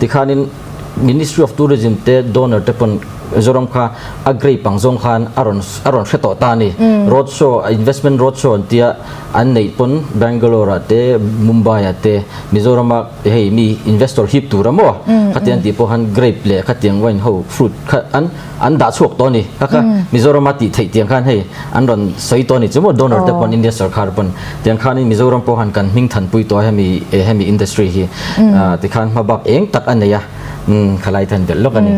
tikhanin Ministry of Tourism te donor te pawn Mizoram kha a grape ang zawng khan a rawn a rawn hre tawh ta a ni road show investment road show an tia an neih pawn Bangalore ah te Mumbai ah te Mizoram ah hei mi investor hip tur a maw khatiang tih pawh khan grape leh khatiang wine ho fruit kha an an dah chhuak tawh a ni kha kha Mizoram a tih theih tiang khan hei an rawn sawi tawh a ni chu maw donor te pawn India sarkar pawn tiang khanin Mizoram pawh khan kan hming thanpui tawh a hemi hemi industry hi tikhan hmabak eng tak a nei a khalai than belh lawk a ni.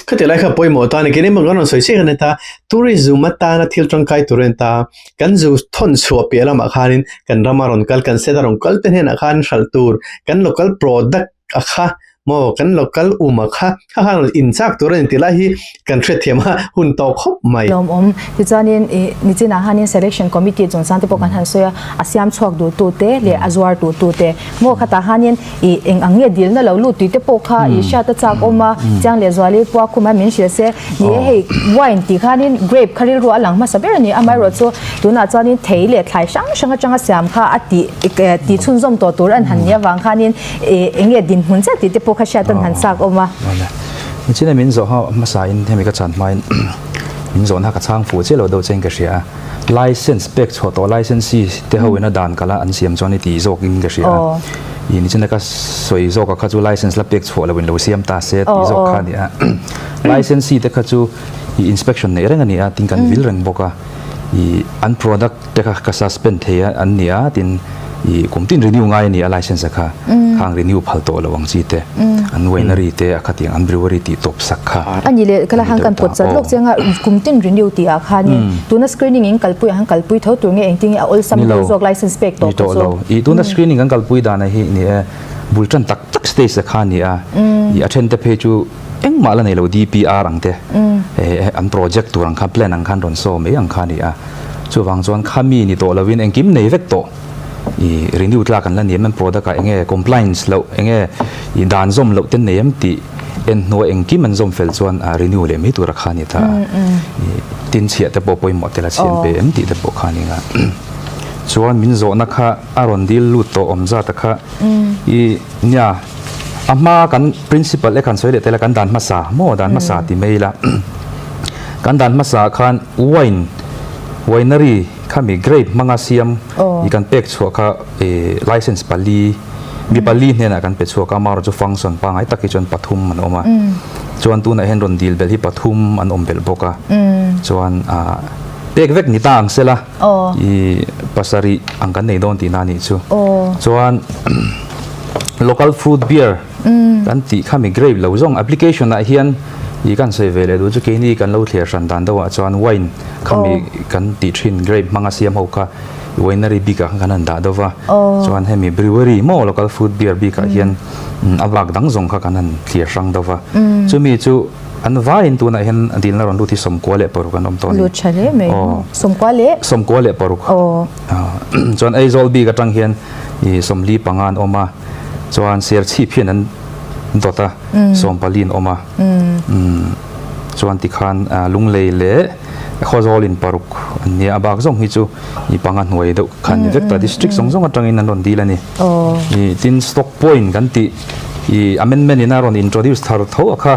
Khati lai kha pawimawh ta a ni keini kan rawn sawi chiah khan heta tourism atana thil tangkai tur a ni ta. Kan zu thawn chhuah piah lamah khanin kan rama rawn kal, kan state a rawn kal te hnenah khan hralh tur kan local product a kha maw kan local um a kha kha khan rawn inchak tur a ni tih lai hi kan hriatthiam a hun tawh khawp mai. Lawmawm. Tichuanin ih nichinah khanin selection committee chungchang te pawh kan han sawi a, a siam chhuak duhtute leh a zuar duhtute maw khatah khanin Ih eng ang nge dilna lo lut tih te pawh kha ih hriat a chak awm a, chiang leh zuali pua khum a min hrilh se, ni e hei wine tih khanin grape kha rilru a lang hmasa ber a ni, amaherawh chu tunah chuanin thei leh thlai hrang hrang atanga siam kha a tih tih chhunzawm tawh tur an han nih avang khanin ih eng nge dinhmun chiah tih te pawh kha hriat an han chak awm a. Nichina min zawh ho hmasa in hemi ka chan hmain min zawhna ka chhang fuh chiah lo deuh chian ka hria a. License pek chhuah tawh licensee te ho ina dan kala an siam chuan i ti zawk in ka hria a. I ni chuan ka sawi zawk a kha chu license la pek chhuah lo in lo siam ta se tih zawk kha a ni a. Licensee te kha chu i inspection neih reng a ni a tin kan vil reng bawk a. I an product te kha ka suspend thei a an ni a tin i kum tin renew ngai a ni a license a kha khang renew phal tawh lo ang chi te an winery te a khatiang an brewery tih tawp sak kha A ni leh kala han kan pawt chat lawk chiang a kum tin renew tih ah khanin tuna screening in kalpui ah han kalpui tho tur nge engtin nge a awlsam deuh zawk license pek tawh kha chu. I tuna screening kan kalpui dan ah hi ni e bul tan tak tak stage ah kha a ni a i a then te phei chu engmah la nei lo DPR ang te an project tur ang kha plan ang khan rawn saw mai ang kha a ni a chuvang chuan khami ni tawh lovin engkim nei vek tawh i renew tlak an la ni em an product ah enge compliance loh enge i dan zawm loh te nei em tih. en hnua engkim an zawm fel chuan renew leh mai tur a kha a ni ta a. Tin chhiah te pawh pawimawh tel a chhian pe em tih te pawh kha a ni nga. Chuan min zawhna kha a rawn dil lut tawh awm zat a kha i nia a hma kan principal e khan sawi leh tel a kan dan hmasa maw dan hmasa ti mai ila kan dan hmasa ah khan wine winery khami grape hmanga siam i kan pek chhuah kha license pali Mi pali hnenah kan pe chhuak a, amaherawhchu function pangngai tak hi chuan pathum an awm a. Chuan tunah hian rawn dil belh hi pathum an awm belh bawk a. Chuan ah pek vek ni ta ang sela i pasarih ang kan nei dawn tihna a nih chu. Chuan local fruit beer kan tih kha mi grape lo zawng application ah hian i kan sawi ve leh duh chu keini kan lo thliar hran dan deuhah chuan wine khami kan tih thin grape hmanga siam ho kha Winery bikah khan kan han dah deuh va, chuan hemi brewery maw local fruit beer bikah hian a vak dang zawng kha kan han thlir hrang deuh va. Chumi chu an vaiin tunah hian a dilna rawn lut hi 96 an awm tawh a ni. Lut tha hle mai. 90 leh? 96. Chuan Aizawl bik atang hian 45 an awm a, chuan Serchhip hian an dawt a, 14 an awm a. Chuan tikhan Lunglei leh Khawzawl in paruk an nia, a bak zawng hi chu i panga hnuai deuh khan ni vek ta, district zawng zawng atangin an rawn dil a ni. I tin stock point kan tih i amendment in a rawn introduce thar tho a kha,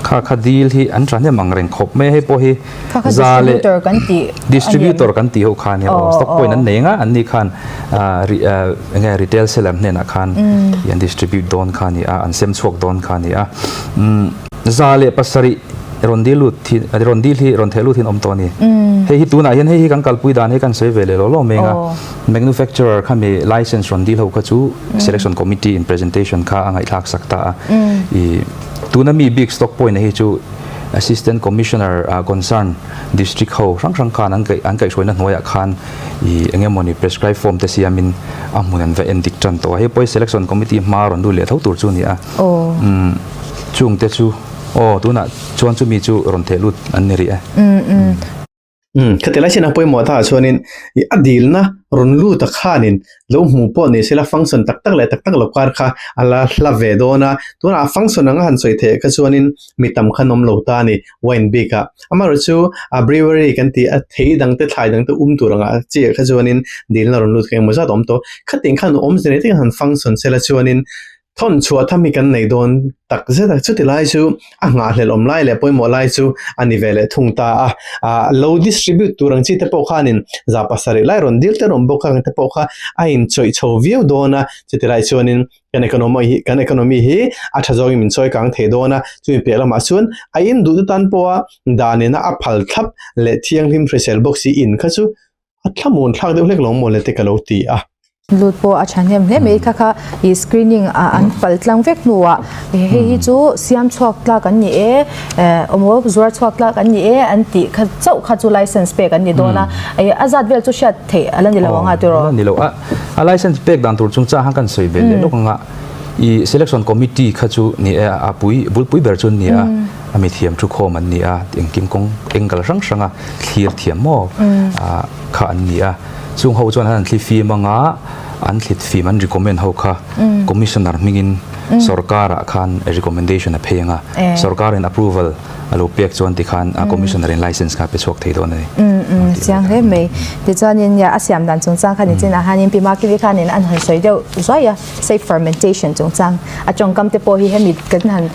kha kha dil hi an tha hnem ang reng khawp mai a, hei pawh hi za leh distributor kan tih ho kha nia aw, stock point an nei anga an ni khan enge retail seller hnenah khan i an distribute dawn kha a ni a, an sem chhuak dawn kha a ni a. 107 rawn dil lut hi rawn dil hi rawn theh lut hi an awm tawh a ni. Hei hi tunah hian hei hi kan kalpui dan hi kan sawi ve leh lo lo mai ang a. Manufacturer khami license rawn dil ho kha chu selection committee in presentation kha a ngaihthlak sak ta a. I tuna mi bik stock point hi chu assistant commissioner concern district ho hrang hrang khan an kaih an kaihhruaina hnuaiah khan i eng emawni prescribe form te siamin a hmun an va endik tan tawh a. Hei pawh hi selection committee hma rawn lut leh tho tur chu a ni a. Chungte chu aw tunah chuan chumi chu rawn theh lut an ni rih e. Umm khati lai chin a pawimawh ta ah chuanin ih a dilna rawn lut a khanin lo hmu pawh ni sela function tak tak leh tak tak lo kar kha a la hla ve dawn a, tunah a function anga han sawi theih kha chuanin mi tam khan awm lo ta a ni wine bik ah. Amaherawhchu a brewery kan tih a thei dang te thlai dang te um tur angah chiah kha chuanin dilna rawn lut kha engemaw zat a awm tawh. Khatin khan awmze nei takin han function sela chuanin Thawn chhuah tham hi kan nei dawn tak zet a, chuti lai chu a nghahhlelh awm lai leh pawimawh lai chu a ni ve leh thung ta a. Ah lo distribute tur ang chi te pawh khanin 700 lai rawn dil te rawn bawk ang te pawh kha a inchawih chho viau dawn a, chuti lai chuanin kan economy hi kan economy hi a tha zawngin min chawi kang thei dawn a, chumi piah lamah chuan a in duh te tan pawha danina a phal thlap leh thianghlim hrisel bawk si in kha chu A thlamuan thlak deuh hlek lo maw le te ka lo ti a. Lut pawh a thahnem hle mai kha kha i screening ah an pal tlang vek hnuah hei hi chu siam chhuak tlak an ni e awmaw zuar chhuak tlak an ni e an tih kha chauh kha chu license pek an ni dawn a a zat vel chu hriat theih a la ni lo ang a tiraw. A la ni lo a a license pek dan tur chung chang khan kan sawi ve leh lawk ang a i selection committee kha chu ni e a pui bulpui ber chu an ni a a mithiam thu khawm an ni a engkim kawng angle hrang hrang a. thlir thiam maw kha an ni a, chung ho chuan an thli fim anga an thlit fim an recommend ho kha commissioner hmingin sorkarah khan recommendation a phei anga sorkarin approval a lo pek chuan tikhan a commissioner in license kha a pe chhuak thei dawn a ni. Chiang hle mai. Tichuanin a siam dan chungchang kha nichinah hianin Pi Makili khanin an han sawi deuh zuai a. Safe fermentation chungchang a tawngkam te pawh hi hemi kan han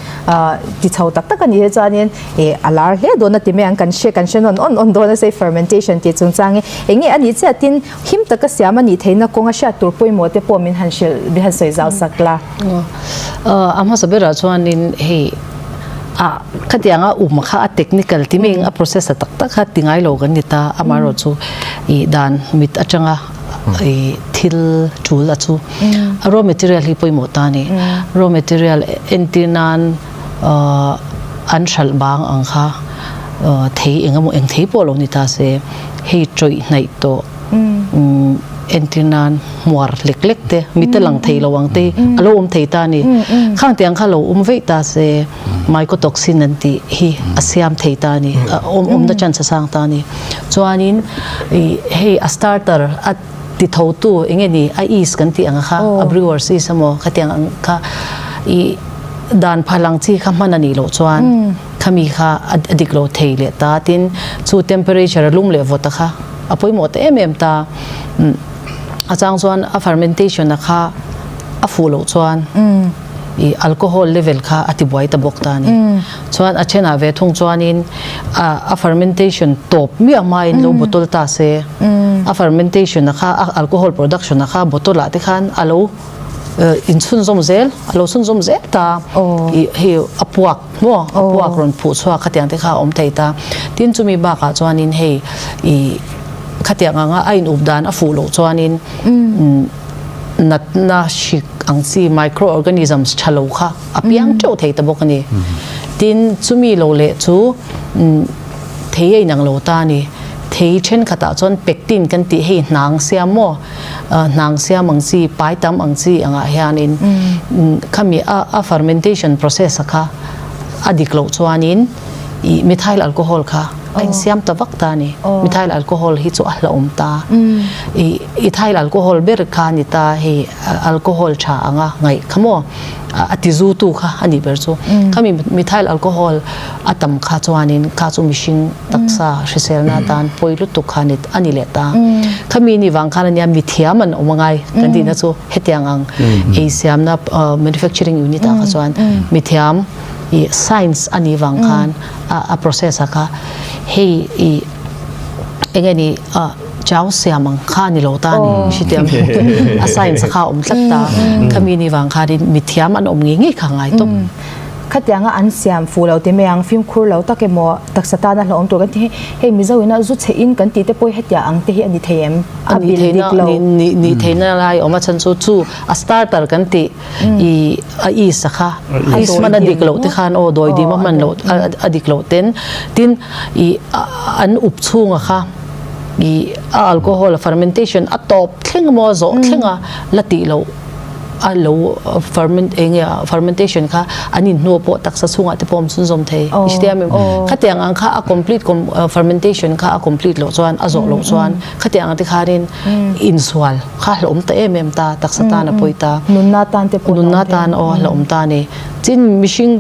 ti chho tak tak a nih hi chuanin ih a lar hle dawn a ti mai ang kan hre kan hre nawn awn awn dawn a safe fermentation tih chungchang hi eng nge a nih chiah tin him taka siam a nih theihna kawnga hriat tur pawimawh te pawh min han hrilh min han sawi zau sak la. A hmasa berah chuanin hei a khatianga um kha a technical ti mai a process a tak tak kha ti ngai lo kan ni ta amaherawhchu ih dan mit atanga i thil tul a chu a raw material hi pawimawh ta a ni raw material entir nan an hralh bang ang kha thei eng emaw eng thei pawh lo ni ta se hei tawih hnaih tawh entir nan hmuar lek lek te mi te lang thei lo ang te a lo awm thei ta a ni khang tiang kha lo awm veih ta se mycotoxin an tih hi a siam thei ta a ni awm awmna chance a sang ta a ni. Chuanin ih hei a starter a ti tho tu eng nge ni a yeast kan tih ang kha a brewers yeast emaw khatiang ang kha ih Dan phal ang chi kha hman a nih loh chuan khami kha a dik lo thei leh ta. Tin, chu temperature a lum leh vawt a kha a pawimawh ta em em ta. A chang chuan a fermentation a kha a fuh loh chuan i alcohol level kha a tibuai ta bawk ta a ni. Chuan a thenah ve thung chuanin a fermentation tawp miah hmain lo bottle ta se, a fermentation a kha a alcohol production a kha bottle ah te khan a lo inchhunzawm zel a lo chhunzawm zel ta i hei a puak maw a puak rawn phuh chhuak khatiang te kha a awm thei ta tin chumi bakah chuanin hei i khatiang anga a in up dan a fuh loh chuanin natna hrik ang chi microorganisms tha lo kha a piang teuh thei ta bawk a ni tin chumi lo leh chu thei a inang lo ta a ni thei thenkhatah chuan pectin kan tih hei hnang siam maw hnang siam ang chi, pai tam ang chi angah hianin khami a fermentation process a kha a dik loh chuanin ih methyl alcohol kha a insiam ta vak ta a ni. Methyl alcohol hi chu a hlauhawm ta. Ih ethyl alcohol ber kha a ni ta hei alcohol tha anga ngaih kha maw a ti zu tu kha a nih ber chu. Khami methyl alcohol a tam kha chuanin kha chu mihring taksa hriselna atan pawi lutuk kha a ni leh ta. Khami ni vang khan ania mithiam an awm angai kan tihna chu hetiang ang ei siamna manufacturing unit ah kha chuan mithiam i science a nih vang khan a process ah kha hei i enge ni chau siam ang kha a ni lo ta a ni hetiang a science kha a awm tlat ta. Khami ni vang khanin mithiam an awm ngei ngei kha ngai tawp. Khatianga an siam fuh lo ti mai ang, fimkhur lo tak emaw taksa tana hlauhawm tur kan ti hi, hei Mizo ina zu chhe in kan tih te pawh hi hetiang ang te hi a ni thei em? A bil dik lo. Ni theihna lai awm a chhan chu chu a starter kan tih i a yeast a kha yeast hman a dik loh te khan aw dawi dim a hman loh a dik loh ten tin i an up chhunga kha i a alcohol a fermentation a tawp thleng emaw a zawh thlenga la tih loh a lo ferment enge a fermentation kha an in hnu pawh taksa chhungah te pawh awm chhunzawm thei i hria em khatiang ang kha a complete fermentation kha a complete loh chuan a zawh loh chuan khatiang ang te khanin insual kha hlauhawm ta em em ta taksa tan a pawi ta nunna tan te pawh nunna tan aw hlauhawm ta ni chin mihring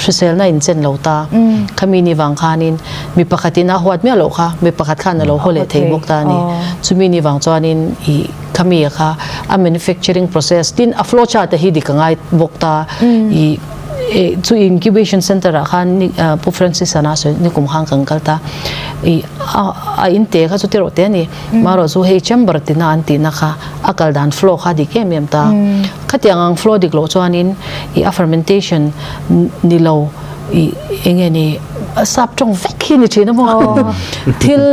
hriselna in chen lo ta khami ni vang khanin mi pakhatin a huat miah loh kha mi pakhat khan a lo haw leh thei bawk ta ni chumi ni vang chuanin i Khami a kha a manufacturing process tin a flow chart a hi dik a ngai bawk ta i chu incubation center ah khan Pu Francis a na sawi nikum khan kan kal ta i a in te kha chu ti rawh te a ni marawh chu hei chamber tina an tihna kha a kal dan flow kha dik em em ta khatiang ang flow dik loh chuanin i a fermentation ni lo i enge ni sap tawng vek hi ni thin a maw thil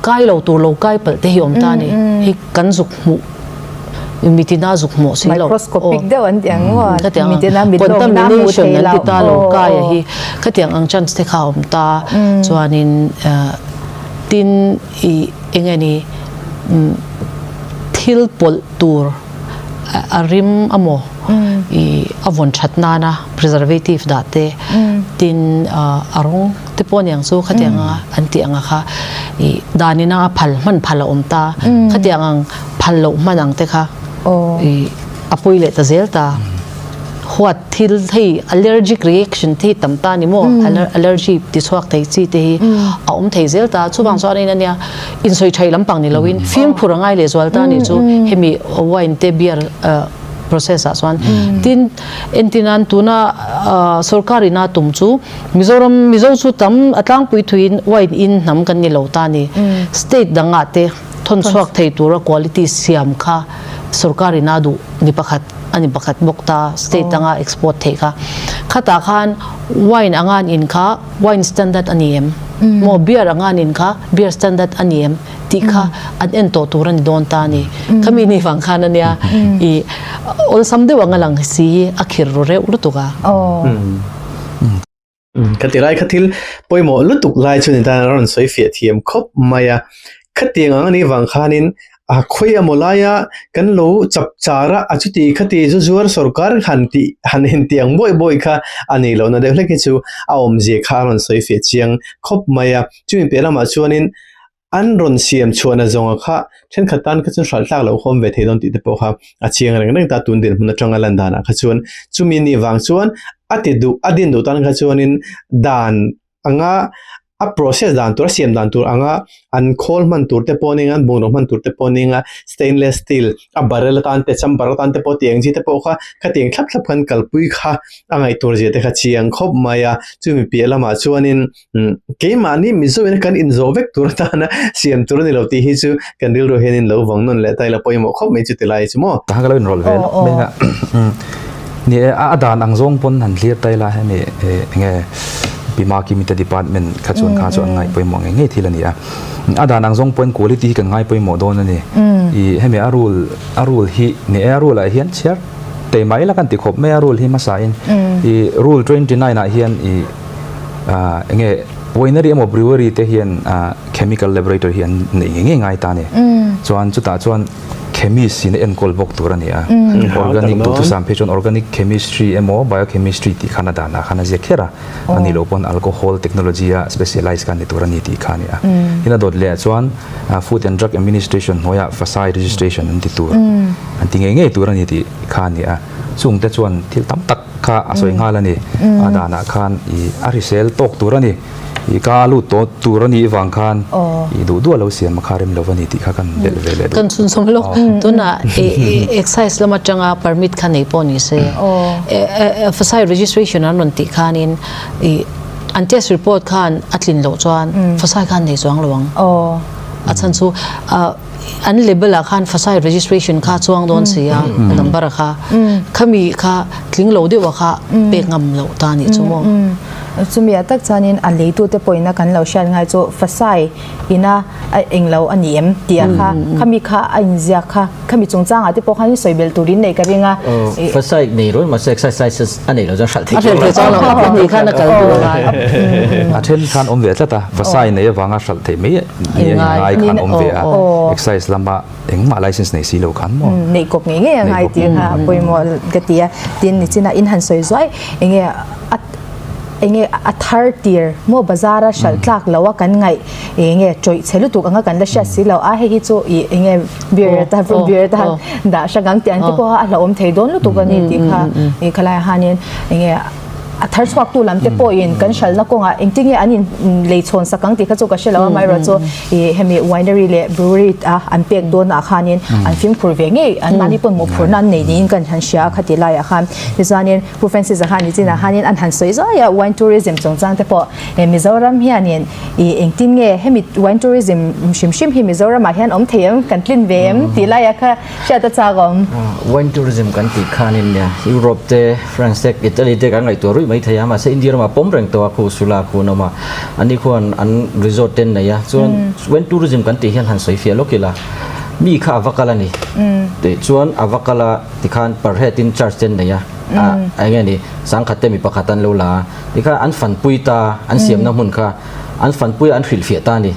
kai lo tur lo kai palh te hi awm ta a ni hi kan zuk hmuh mitina zuk hmuh si lo microscopic deuh an ti ang maw mitina mit lawng na hmu thei lo an ti ta lo kai a hi khatiang ang chance te kha awm ta chuanin tin i enge ni thil pawlh tur a rim amaw i a vawn that nana preservative dah te tin a rawng te pawh aniang chu khatiang anga an tih anga kha i danin anga phal hman phal a awm ta khatiang ang phal loh hman ang te kha i a pawi leh ta zel ta huat thil hei allergic reaction te hi tam ta ni maw allergy ti chhuak thei chi te hi a awm thei zel ta chuvang chuan in ania insawi thai lampang ni loin fimkhur a ngai leh zual ta ni chu hemi wine te beer process ah chuan tin entirnan tuna sorkar ina tum chu Mizoram Mizo chu tam a tlangpui thuiin wine in hnam kan ni lo ta ni. State dangah te thawn chhuak thei tura quality siam kha sorkar in a duh ni pakhat a ni pakhat bawk ta state danga export theih kha. Khatah khan wine anga an in kha wine standard a ni em? Maw beer anga an in kha beer standard a ni em? tih kha an en tawh tur a ni dawn ta a ni. Khami ni vang khan a nia i awlsam deuh anga lang si hi a khir ru reuh lutuk a. Ka ti lai kha thil pawimawh lutuk lai chu ni tan a rawn sawi fiah thiam khawp mai a. Khatiang ang a nih vang khanin a khawi emaw laia kan lo chap char a, a chuti khati zu zuar sawrkar han tih han intiang buai buai kha a ni lohna deuh hlek hi chu a awmzia kha a rawn sawi fiah chiang khawp mai a. Chumi piah lamah chuanin. An rawn siam chhuahna zawnga kha thenkhat tan kha chuan hralh tlak loh khawm ve thei dawn tih te pawh kha a chiang reng reng ta tun dinhmun atanga lan danah kha chuan chumi ni vang chuan a ti duh a din duh tan kha chuanin dan anga a process dan tur a siam dan tur anga an khawl hman tur te pawh nia an bungraw hman tur te pawh nia stainless steel a barrel atan te chamber atan te pawh tiang chi te pawh kha khatiang thlap thlap khan kalpui kha a ngaihtur zia te kha chiang khawp mai a chumi piah lamah chuanin Keimahni Mizo in kan inzawh vek tur atana siam tur a ni lo tih hi chu kan rilru hianin lo vang nawn leh ta ila pawimawh khawp mai chu ti lai chu maw. Tahan ka lo inrawlh ve lawk mai a. Ni e, a dan ang zawng pawn han thlir ta ila hemi enge Pima Kimite department kha chuan kha chu an ngaih pawimawh ngei ngei thil a ni a. A dan ang zawng pawn quality hi kan ngai pawimawh dawn a ni. I hemi a rule a rule hi ni e a rule ah hian chhiar tei mai la kan ti khawp mai a rule hi hmasa in i rule 29 ah hian i enge winery emaw brewery te hian chemical laboratory hi an neih ngei ngei ngai ta a ni. Chuan chutah chuan chemist in a enkawl bawk tur a ni a. Organic duhthusam phei chuan organic chemistry emaw biochemistry tih khan a danah khan a ziak kher a. A nih loh pawn alcohol technology a specialize kha ni tur a ni tih kha a ni a. Tin a dawt leh ah chuan Food and Drug Administration hnuaiah Fasai registration an ti tur an ti ngei ngei tur a ni tih kha a ni a. Chungte chuan thil tam tak kha a sawi nghal a ni. A danah khan i a hrisel tawk tur a ni. I ka lut tawh tur a nih vang khan i duh duh a lo siam a kha rem lo a ni tih kha kan belh ve leh duh. Kan chhunchawm lawk. Tunah i excise lam atanga permit kha nei pawh ni se. Fasai registration an rawn tih khanin i an test report khan a tlin loh chuan fasai khan nei chuang lo ang. A chhan chu An label ah khan Fasai registration kha chuang dawn si a, a number kha. Khami kha tling lo deuh a kha pek ngam loh ta nih chu maw? Chumi ah tak chuanin a leitute pawhin kan lo hriat ngai chu Fasai ina a englo a ni em tih ah kha khami kha a inziak kha khami chungchangah te pawh khan sawi belh turin nei ka ring a. Fasai nei rawih mahse exercise license a nei lo chuan hralh theih chuang lo. A hralh theih chuang lo tih khan a kal duh a ngai. A then khan awm ve tlat a, Fasai nei avanga hralh theih mai Ni a ngai khan awm ve a, excise lama engmah license nei si lo khan maw? Neih kawp ngei ngei a ngai tih kha pawimawh ka ti a, tin nichina in han sawi zuai enge a enge a thar tir maw bazar a hralh tlak lo a kan ngaih enge tawih chhe lutuk anga kan la hriat si lo a hei hi chu ih enge beer atan beer atan dah hrang ang tih ang te pawh a hlauhawm thei dawn lutuk a ni tih kha ih khalai ah hianin enge A thar chhuaktu lam te pawhin kan hralhna kawngah engtin nge an in lei chhawn sak ang tih kha chu ka hre lo a, amaherawhchu ih hemi winery leh brewery a an pek dawnah khanin an fimkhur ve ngei an mahni pawn mawhphurhna an nei niin kan han hria a khati laiah khan. Tichuanin Pu Francis-a khan nichinah khanin an han sawi zuai a, wine tourism chungchang te pawh Mizoram hianin ih engtin nge hemi wine tourism hrim hrim hi Mizoramah hian awm thei em, kan tlin ve em tih laiah kha hriat a chak awm. Wine tourism kan tih khanin Europe te France te Italy te kan ngaihtuah ruih mai thei a, mahse India ramah pawm reng tawh a khu Sula khu an awm a, ani khuan an resort te an nei a, chuan when tourism kan tih hian han sawi fiah lawk ila mi kha a va kal a ni tih chuan a va kal a tikhan per head in charge te an nei a, a eng nge ni sangkhat te mi pakhat an lo la a, tikhan an fanpui ta an siamna hmun kha an fanpui a an hrilhfiah ta a ni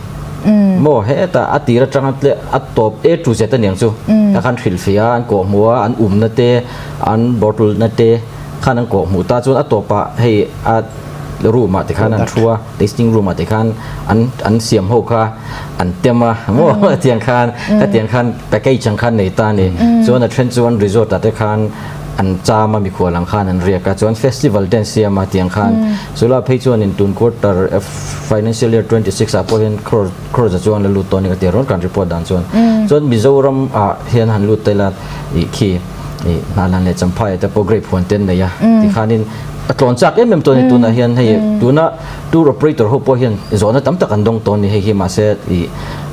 maw hetah a tir atanga tle a tawp A to Z a niang chu takhan hrilhfiah a an kawhhmuh a an umna te An bottle na te khan an kawh hmuh ta chuan a tawpah hei a room ah te khan an thu a, tasting room ah te khan an an siam ho kha an tem a maw hetiang khan hetiang khan package ang khan nei ta a ni. Chuan a then chuan resort ah te khan an cham a mikhual ang khan an riak a, chuan festival te an siam a tiang khan chulai phei chuanin tun quarter financial year 26 ah pawh hian crore crore za chuan la lut tawh a ni ka ti a rawn kan report dan chuan. Chuan Mizoram ah hian han lut ta ila ih khi. Ih Hnahlan leh Champhai te pawh grape huan te an nei a tikhanin a tlawn chak em em tawh a ni tunah hian hei tuna tour operator ho pawh hian zawhna tam tak an dawng tawh a ni hei hi mahse ih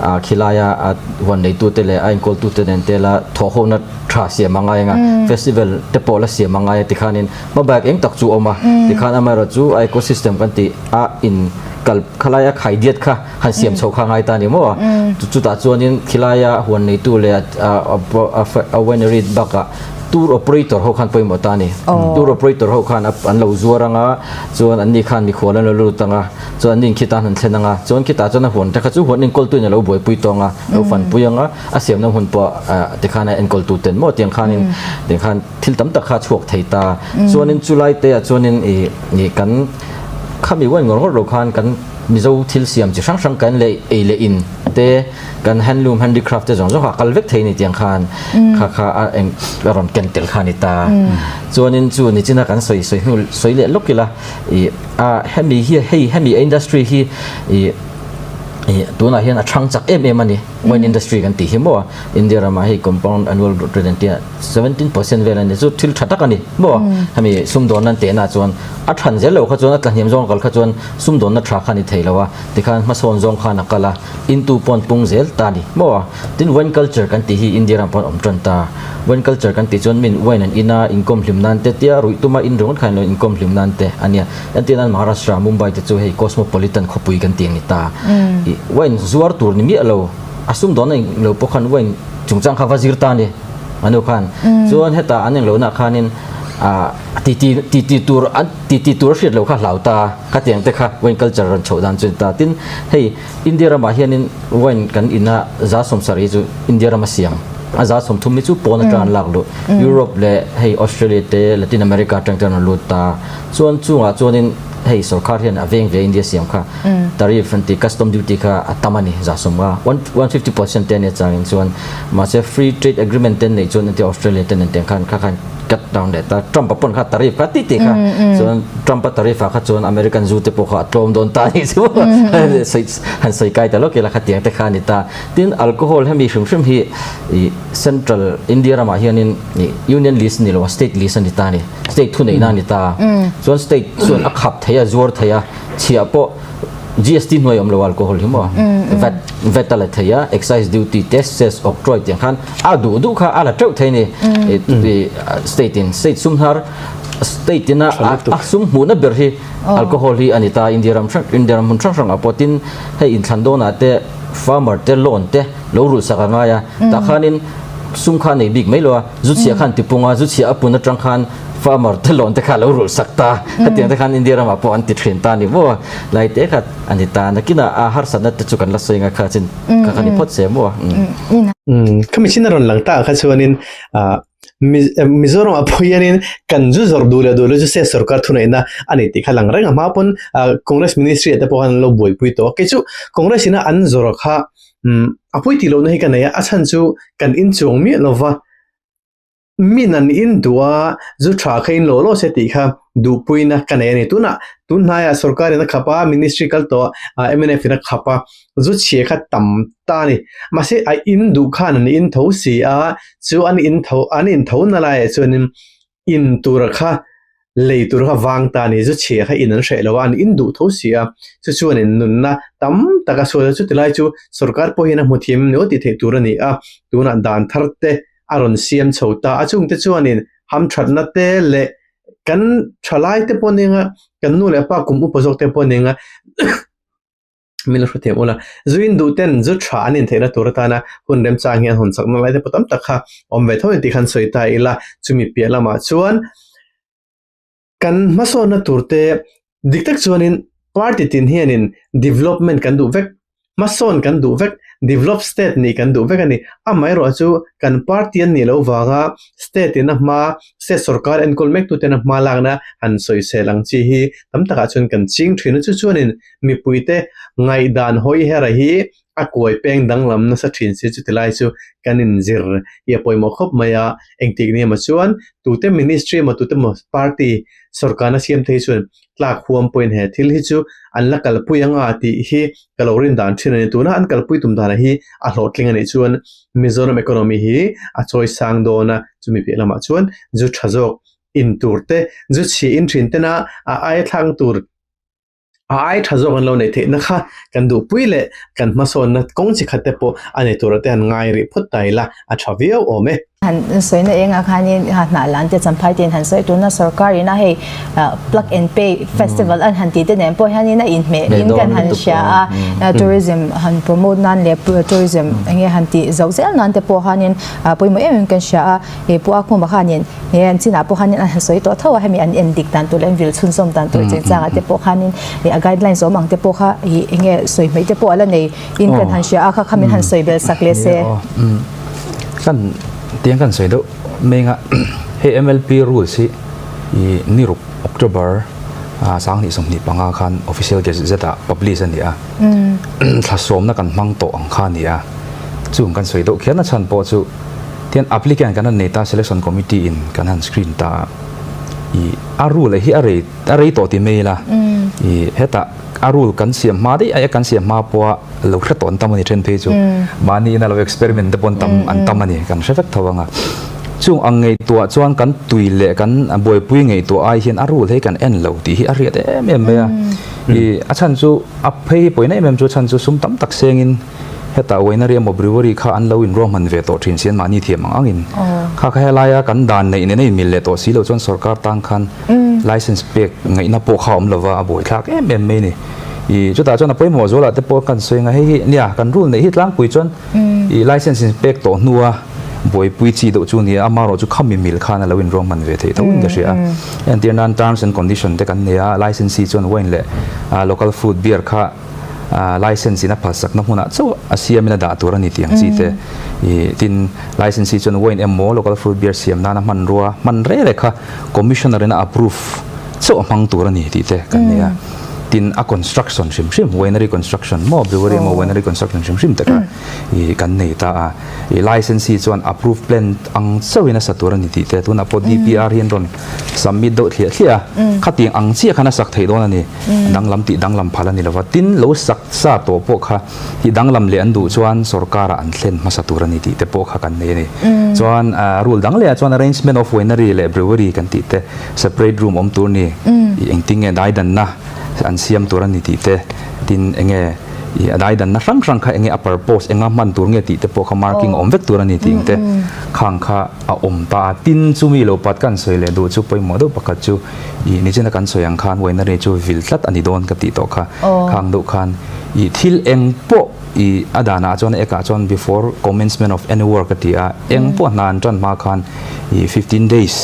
ah khilaia a huan neitute leh a enkawltute nen te la thawhhona tha siam a ngai ang a festival te pawh la siam a ngai a tikhanin hmabak eng tak chu a awm a tikhan amaherawhchu a ecosystem kan tih a in kal khalaia khaidiat kha han siam chho kha ngai ta ni maw chutah chuanin khilaia huan neitu leh a winery bakah tour operator ho khan pawimawh ta ni tour operator ho khan an lo zuar anga chuan an ni khan mikhual an lo lut anga chuan an nin khita an han thlen anga chuan khitah chuan a huan te kha chu huan enkawltu in a lo buaipui tawng a lo fanpui anga a siamna hun pawh tikhan a enkawltu ten maw tiang khanin tiang khan thil tam tak kha a chhuak thei ta chuanin chulai te ah chuanin ih kan. Khami wine ngawr ngawr lo khan kan Mizo thil siam chi hrang hrang kan leh ei leh in te kan handloom handicraft te zawng zawng kha a kal vek thei ni tiang khan kha kha a eng a rawn ken tel kha a ni ta. Chuanin chu nichina kan sawi sawi hnu sawi leh lawk ila ih a hemi hi hei hemi industry hi ih ih tunah hian a thang chak em em a ni wine industry kan tih hi maw India ramah hei compound annual growth rate an tia 17% vel a ni chu thil tha tak a ni maw hemi sumdawn nan tehna chuan a than zel lo kha chuan a tlahniam zawng kal kha chuan sumdawnna tha kha ni thei lo a tikhan hmasawn zawng khan a kal a intu pawn pung zel ta a ni maw tin wine culture kan tih hi India ram pawn awm tan ta wine culture kan tih chuan min wine an in a inkawm hlim nan te tia ruih tuma in ringawt khan lo inkawm hlim nan te a nia entir nan Maharashtra Mumbai te chu hei cosmopolitan khawpui kan tih a ni ta ih wine zuar tur ni miah lo a sumdawnna in lo pawh khan wine chungchang kha va zir ta a ni anu khan chuan hetah an englohna khanin ah titi titi tur an titi tur a hriat loh kha hlau ta ka tiang te kha wine culture rawn chhoh dan chu a ni ta tin hei India ramah hianin wine kan ina za sawmsarih hi chu India rama siam a za sawmthum hi chu pawn atang an lak luh Europe leh hei Australia te Latin America atang te an rawn lut ta chuan chungah chuanin hei sorkar hian a veng ve India siam kha tariff an tih custom duty kha a tam a ni za sawmnga 150% te a nia changin chuan mahse free trade agreement te an neih chuan entir Australia te nen tiang khan kha khan cut down leh ta Trump a pawn kha tariff kha tih tih kha chuan Trump a tariff ah kha chuan American zu te pawh kha a tlawm dawn ta a nih chu han sawi kai ta lawk ila khatiang te kha a ni ta tin alcohol hemi hrim hrim hi ih central India ramah hianin ih union list ni lo a state list a ni ta a ni state thuneihna a ni ta chuan state chuan a khap thei a zuar thei a chhiah pawh GST hnuai awm lo alcohol hi maw VAT VAT a la thei a excise duty te cess octroi tiang khan a duh duh kha a la teuh thei ni state in state sum hnar state in a a sum hmuhna ber hi alcohol hi a ni ta India ram hrang India ram hmun hrang hrang ah pawh tin hei inthlan dawnah te farmer te loan te lo rulh sak a ngai a tah khanin sum kha a nei bik mai lo a zu chhiah khan tipung a zu chhiah a pun atang khan farmer te loan te kha lo rulh sak ta hetiang te khan India ramah pawh an ti thin ta a ni maw lai te kha a ni ta nakinah a harsatna te chu kan la sawi nga kha chin kha kha ni phawt se maw. Khami chin a rawn lang ta kha chuanin Mizoram ah pawh hianin kan zu zawrh duh leh duh lo chu state sorkar thuneihna a ni tih kha lang reng a hma pawn Congress ministry ah te pawh khan an lo buaipui tawh a kei chu Congress ina an zawrh kha a pawi tih lohna hi ka nei a a chhan chu kan inchuang miah lova min an in duh a zu tha kha in law law se tih kha duhpuina ka nei a ni tunah tun hnaiah sorkar in a khap a ministry kal tawh a mnf in a khap a zu chhia kha tam ta a ni mahse a in duh khan an in tho si a chu an in tho an in tho na laiah chuanin in tur kha lei tur kha vang ta a ni zu chhia kha in an hreh lo a an in duh tho si a chu chuan in nunna tam tak a sual a chuti lai chu sorkar pawh hian a hmu thiam em ni aw tih theih tur a ni a tunah dan thar te a rawn siam chho ta a chungte chuanin hamthatna te leh kan thalai te pawh nia kan nu leh pa kum upa zawk te pawh nia min lo hre thiam ula zuin duh ten zu tha an intheihna tur atana hun remchang hian hawn chakna lai te pawh tam tak kha awm ve tho a ni tih khan sawi ta ila chumi piah lamah chuan Kan hmasawnna turte dik tak chuanin party tin hianin development kan duh vek, hmasawn kan duh vek, develop state nih kan duh vek a ni. Amaherawh chu kan party an nih loh vanga state in a hma, state sorkar enkawl mektuten a hma lakna han sawisel ang chi hi tam takah chuan kan ching thin a. Chu chuanin mipuite ngaihdan hawi hera hi a kuai peng danglam nasa thin si chuti lai chu kan inzir hi a pawimawh khawp mai a, engtik ni emaw chuan tute ministry emaw tute emaw party sorkarna siam te hi chuan tlak huam pawhin he thil hi chu an la kalpui anga tih hi ka lo rin dan thin a ni. Tuna an kalpui tum danah hi a hlawhtling a nih chuan Mizoram economy hi a chawi sang dawn a, chumi piah lamah chuan zu tha zawk in tur te, zu chhi in thin tena a aia thlang tur A ai tha zawk an lo neih theihna kha kan duhpui leh kan hmasawnna kawng chi khat te pawh a nei tura te han ngai rih phawt ta ila a tha viau awm e. Han sawina engah khanin hnah lan te champhai te in han sawi tuna sorkar ina hei plug and pay festival an han tih te nen pawh hianin a inhmeh in kan han hria a tourism han promote nan leh tourism enge han tih zauh zel nan te pawh khanin pawimawh em em kan hria a. He pu a khumah khanin he an chinah pawh khanin an han sawi tawh tho a, hemi an en dik dan tur leh an vil chhunzawm dan tur chungchangah te pawh khanin a guidelines awm ang te pawh kha ih enge sawi hmeih te pawh a la nei in kan han hria a, kha kha min han sawi bel sak leh se. Kan tiang kan sawi deuh meng a, hei MLP rules hi ih ni ruk October. 2025 khan Official Gazette ah publish a ni a, thla sawmna kan hmang tawh ang kha a ni a, chung kan sawi deuh khian a chhan pawh chu tian applicant kan han nei ta Selection Committee in kan han screen ta a, ih a rule hi a rei a rei tawh ti mai ila, ih hetah a rule kan siam hma daih aia kan siam hma pawha lo hre tawh an tam a ni then phei chu mahni ina lo experiment te pawh an tam an tam a ni kan hre vek tho ang a chung ang ngaihtuah chuan kan tui leh kan buaipui ngaihtuah ai hian a rule hi kan en lo tih hi a riat em em mai a i a chhan chu a phei hi pawina em em chu a chhan chu sum tam tak sengin hetah winery emaw brewery kha an lo inruahman ve tawh thin si an mahni thiam ang angin kha kha helaia kan dan neih nena inmil leh tawh si lo chuan sorkar tan khan License pek ngaihna pawh kha a awm lova, a buaithlak em em mai a ni. Ih chutah chuan a pawimawh zualah te pawh kan sawi ang a, hei hi nia kan rule neih hi tlangpui chuan ih license in pek tawh hnua buaipui chi deuh chu a ni a, amaherawh chu khami mil khan a lo inruahman ve theih tho in ka hria a. Entir nan terms and condition te kan nei a, licensee chuan wine leh local fruit beer kha License in a phalsakna hmunah chauh a siamin a dah tur a ni tih ang chi te. Ih tin, licensee chuan wine emaw local fruit beer siam nana hmanrua hman reng reng kha commissioner in a approve chauh a hmang tur a ni tih te kan nei a. Tin, a construction hrim hrim, winery construction maw, brewery emaw winery construction hrim hrim te kha ih kan nei ta a. Ih licensee chuan approve plan ang chauhin a sa tur a ni tih te tunah pawh DPR hi an rawn submit deuh thliah thliah a. Khatiang ang chiah khan a sak theih dawn a ni. Danglam tih danglam phal a ni lova, tin lo sak sa tawh pawh kha tih danglam leh an duh chuan sorkara an thlen hmasa tur a ni tih te pawh kha kan nei a ni. Chuan rule dang lehah chuan arrangement of winery leh brewery kan tih te, separate room awm tur ni, engtin nge daidanna an siam tur a ni tih te, tin enge ih a daidanna hrang hrang kha enge a purpose enga hman tur nge tih te pawh kha marking awm vek tur a ni tih ang te khang kha a awm ta a. Tin chumi lo pat kan sawi leh duh chu pawimawh deuh pakhat chu Ih nichina kan sawi ang khan winery chu vil tlat a ni dawn ka tih tawh kha. Khang deuh khan ih thil eng pawh ih a danah chuan a ekah chuan before commencement of any work a ti a, eng pawh hna an tan hma khan ih 15 days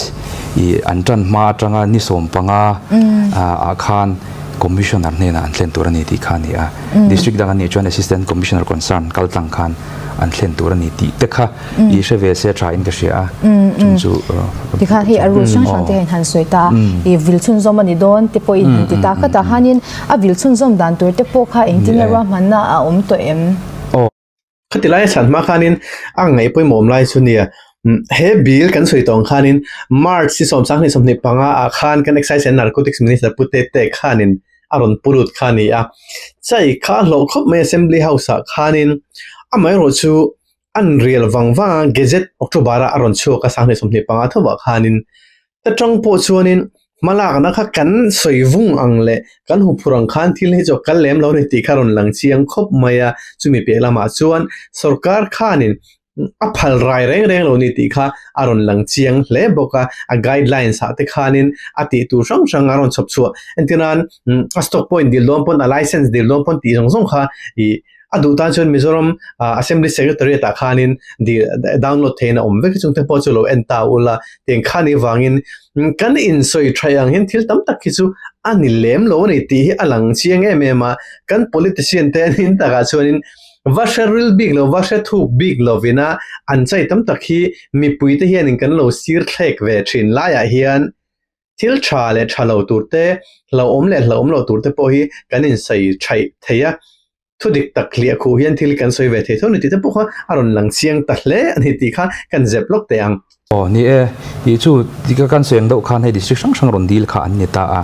ih an tan hma atanga ni 15 ah khan commissioner hnenah an thlen tur a ni tih kha a ni a. District dang a nih chuan assistant commissioner concern kal tlang khan an thlen tur a ni tih te kha I hre ve se tha in ka hria a, chung chu Tikhan hei a rule hrang hrang te hian han sawi ta a, i vil chhunzawm a ni dawn te pawhin han ti ta khat a, hanin a vil chhunzawm dan tur te pawh kha engtin nge ruahmanna a awm tawh em? Khati laia chhan hma khanin a ngaih pawimawh awm lai chu nia, he bill kan sawi tawh ang khanin March ni 25 ah khan kan Excise and Narcotics Minister Pu Tete khanin a rawn pu lut kha a ni a, chai kha a hlawh khawp mai Assembly House ah khanin amaherawhchu An rial vang vang a, Gazette October ah a rawn chhuak a, 2025 thovah khanin ta tang pawh chuanin hmalakna kha kan sawi vung ang leh kan huphur ang khan thil hi chu a kal lem lo a ni tih kha a rawn lang chiang khawp mai a, chumi piah lamah chuan sorkar khanin a phal rai reng reng lo a ni tih kha a rawn lang chiang hle bawk a, a guidelines ah te khanin a tih tur hrang hrang a rawn chhawp chhuah entir nan a stock pawhin dil dawn pawn a license dil dawn pawn tih zawng zawng kha ih A duh tan chuan Mizoram Assembly Secretariat ah khanin download theihin a awm vek a, chungte pawh chu lo en ta ula tiang khan i vangin kan insawi thaih ang hian thil tam tak hi chu a ni lem lo a ni tih hi a lang chiang em em a, kan politician te an in takah chuanin va hre ril bik lo, va hre thuk bik lovina an chai tam tak hi mipuite hianin kan lo sir thlek ve thin laiah hian Thil tha leh tha lo tur te, hlauhawm leh hlauhawm lo tur te pawh hi kan insawi thaih thei a, thu dik tak hliah khuh hian thil kan sawi ve thei tho ni tih te pawh kha a rawn lang chiang ta hle a ni tih kha kan zep lawk teh ang. Aw ni e, tih chu tika kan sawi ang deuh khan hei district hrang hrang rawn deal kha an ni ta a,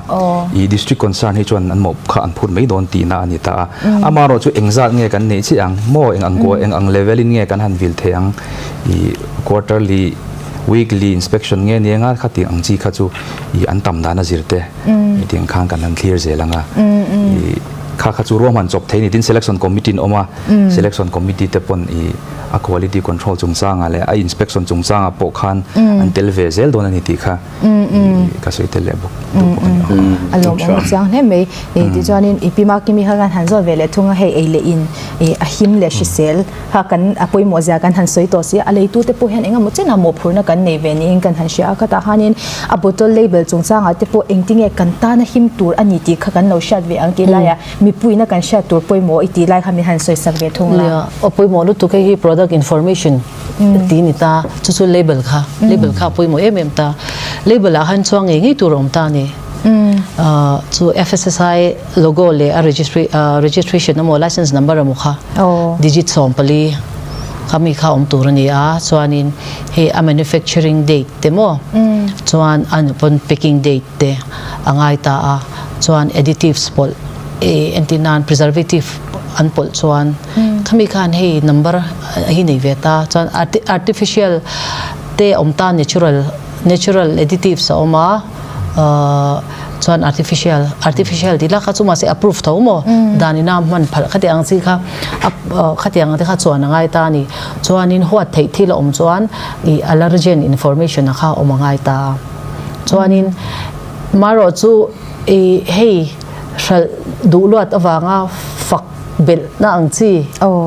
i district concern hi chuan an mawh kha an phut mai dawn tihna a ni ta a, amaherawh chu engzat nge kan neih chiah ang maw, eng ang eng ang level in nge kan han vil thei ang, i quarterly Weekly inspection nge ni anga khati ang chi kha chu i an tam dan a zir te tiang khan kan han thlir zel anga i kha kha chu ruahman chawp thei ni tin selection committee an awm a selection committee te pawn i a quality control chungchangah leh a inspection chungchangah pawh khan an tel ve zel dawn a ni tih kha ka sawi tel leh bawk duh bawk a ni ang. A lawmawm chiang hle mai tichuanin i Pi Makimi kha kan han zawt ve leh thung a hei ei leh in a him leh hrisel Kha kan a pawimawh zia kan han sawi tawh si a, a leitute pawh hian engemaw chenah mawhphurhna kan nei ve niin kan han hria a, khatah khanin a bottle label chungchangah te pawh engtinge kan tana him tur a ni tih kha kan lo hriat ve ang tih laiah mipuiina kan hriat tur pawimawh i tih lai kha min han sawi sak ve thung la. Nia, aw pawimawh lutuk hei hi product information tih a ni ta, chu chu label kha, label kha a pawimawh em em ta, label ah khan chuang ngei ngei tur a awm ta a ni. Chu FSSI logo leh a registration emaw license number emaw kha digit 14 kha mi kha awm tur a ni a, chuanin hei a manufacturing date te maw chuan a pawn packing date te a ngai ta a, chuan additives pawlh entir nan preservative an pawlh chuan khami khan hei number hi nei ve ta, chuan artificial te awm ta natural natural additives a awm a chuan artificial artificial tih lak kha chu mahse approve tho maw dan ina hman phalh khati ang chi kha khati ang te kha chuan a ngai ta a ni chuanin huat theih thil a awm chuan ih allergen information a kha a awm a ngai ta a chuanin marawh chu ih hei hralh duh luat avanga fak belh na ang chi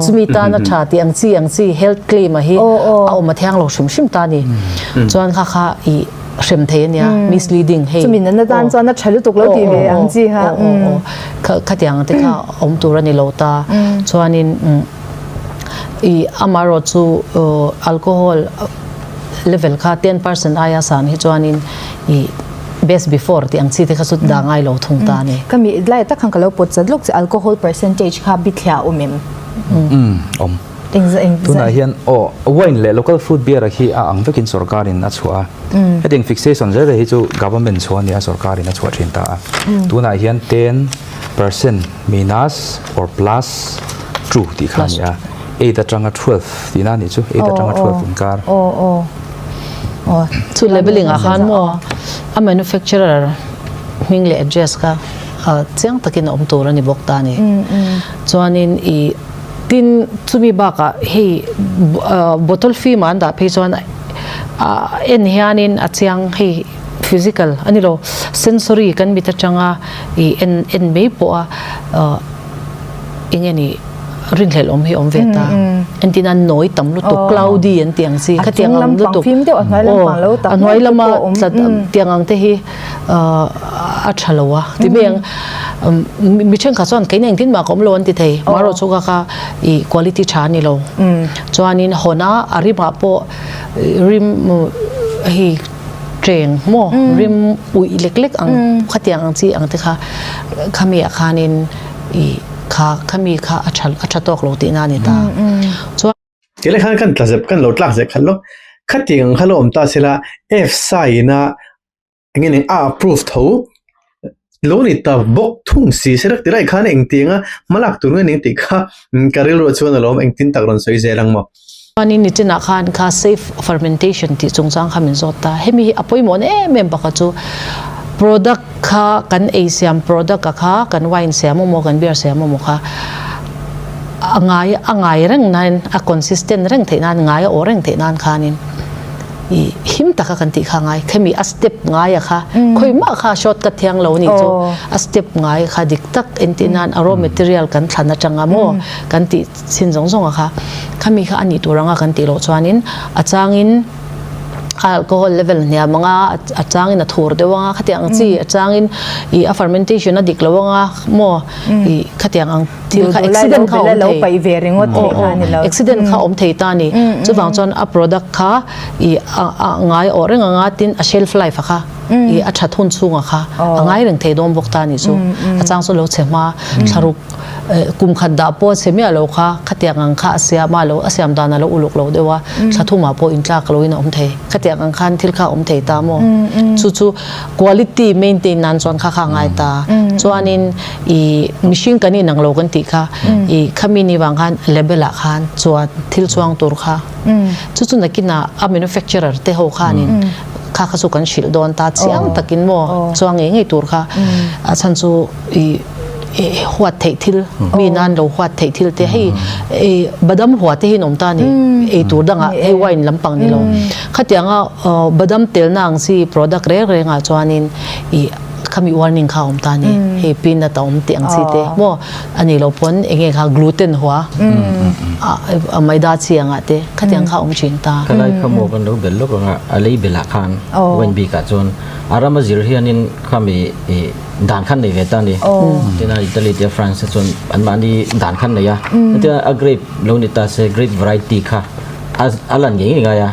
chumi tana tha tih ang chi ang chi health claim a hi a awm a thiang lo hrim hrim ta a ni chuan kha kha ih hrem thei a nia misleading hei chumi nana tan chuan a tha lutuk lo tih ve ang chi kha khatiang te kha awm tur a ni lo ta chuanin ih amaherawh chu alcohol level kha 10% aia san hi chuanin ih Best before tih ang chi te kha chu dah ngai lo thung ta a ni. Ka mi lai tak khan ka lo pawt chat lawk che alcohol percentage kha bithliah a awm em? Umm awm. Tunah hian aw wine leh local fruit beer a khi a ang vekin sorkarin a chhuah a. Hetiang fixation zel zel hi chu government chhuah a ni a sorkarin a chhuah thin ta a. Tunah hian 10% minus or plus 2 tih kha a ni a. 8 atanga 12 tihna a nih chu 8 atanga 12 inkar. Chu labeling ah khan maw a manufacturer hming leh address kha chiang takin a awm tur a ni bawk ta a ni. Chuanin i tin chumi bakah hei bottle fim ah an dah phei chuan a en hianin a chiang hei physical a ni lo sensory kan mit atanga i en en mai pawh a eng nge ni rinhlelh awm hi awm ve ta entin an nawi tam lutuk cloudy an tih ang chi khatiang ang lutuk a hnuai lama tlat tiang ang te hi a tha lo a ti mai ang mi thenkhat chuan keini engtin mah ka awm lo an ti thei marawh chu ka kha i quality tha a ni lo chuanin hawn a a rimah pawh rim hei cheng maw rim uih lek lek ang khatiang ang chi ang te kha khami ah khanin i kha khami kha a tha a tha tawk lo tihna a ni ta chuan Tilai khan kan tla zep kan lo tlak zeh khat lo khatiang ang kha lo awm ta sela F-sai ina eng nge a approve tho lo ni ta bawk thung si sela tilai khan engtiang a hmalak tur nge ning tih kha ka rilru chuan alawm engtin tak rawn sawi zel ang maw. Chuanin nichinah khan kha safe fermentation tih chungchang kha min zawt ta. Hemi hi a pawimawh na em em pakhat chu product kha kan ei siam product a kha kan wine siam emaw kan beer siam emaw kha a ngai a ngai reng nan a consistent reng theih nan ngai a aw reng theih nan khanin i him taka kan tih kha ngai khemi a step ngai a kha khawi mah kha short cut thiang lo ni chu a step ngai kha dik tak entir nan a raw material kan thlan atanga maw kan tih chin zawng zawng a kha khami kha a nih tur anga kan tih loh chuanin a changin alcohol level hniam anga a changin a thur deuh anga khatiang ang chi a changin i a fermentation a dik lo anga maw i khatiang ang thil kha accident kha awm thei pai ve ringawt thei kha ni lo accident kha awm thei ta ni chuvang chuan a product kha i a ngai awh reng anga tin a shelf life a kha i a that hun chhunga kha a ngai reng thei dawn bawk ta ni chu a chang chu lo chhe hma thlaruk kum khat dah pawh a chhe miah lo kha khatiang ang kha a siam a lo a siam dan a lo uluk lo deuh a thla thumah pawh intlak lo in a awm thei khatiang ang khan thil kha a awm thei ta maw chu chu quality maintain nan chuan kha kha a ngai ta chuanin i mihring kan inang lo kan tih kha i khami ni vang khan label ah khan chuan thil chuang tur kha chu chu nakinah a manufacturer te ho khanin kha kha chu kan hrilh dawn ta chiang takin maw chuang ngei ngei tur kha a chhan chu i huat theih thil mi nan lo huat theih thil te hei badam hua te hi an awm ta ni ei tur dangah hei wine lampang ni lo khatianga badam telna ang chi product reng rengah chuanin i khami warning kha awm ta ni hei peanut a awm tih ang chi te maw a nih loh pawn enge kha gluten hua a maida chi angah te khatiang kha awm thin ta. Khalai kha maw kan lo bel lawk anga a lei belah khan wine bikah chuan a rama zir hianin khami dan khan nei ve ta ni tin a Italy te France te chuan an mahni dan khan nei a chutia a grape lo ni ta se grape variety kha a lan ngei ngei ngai a.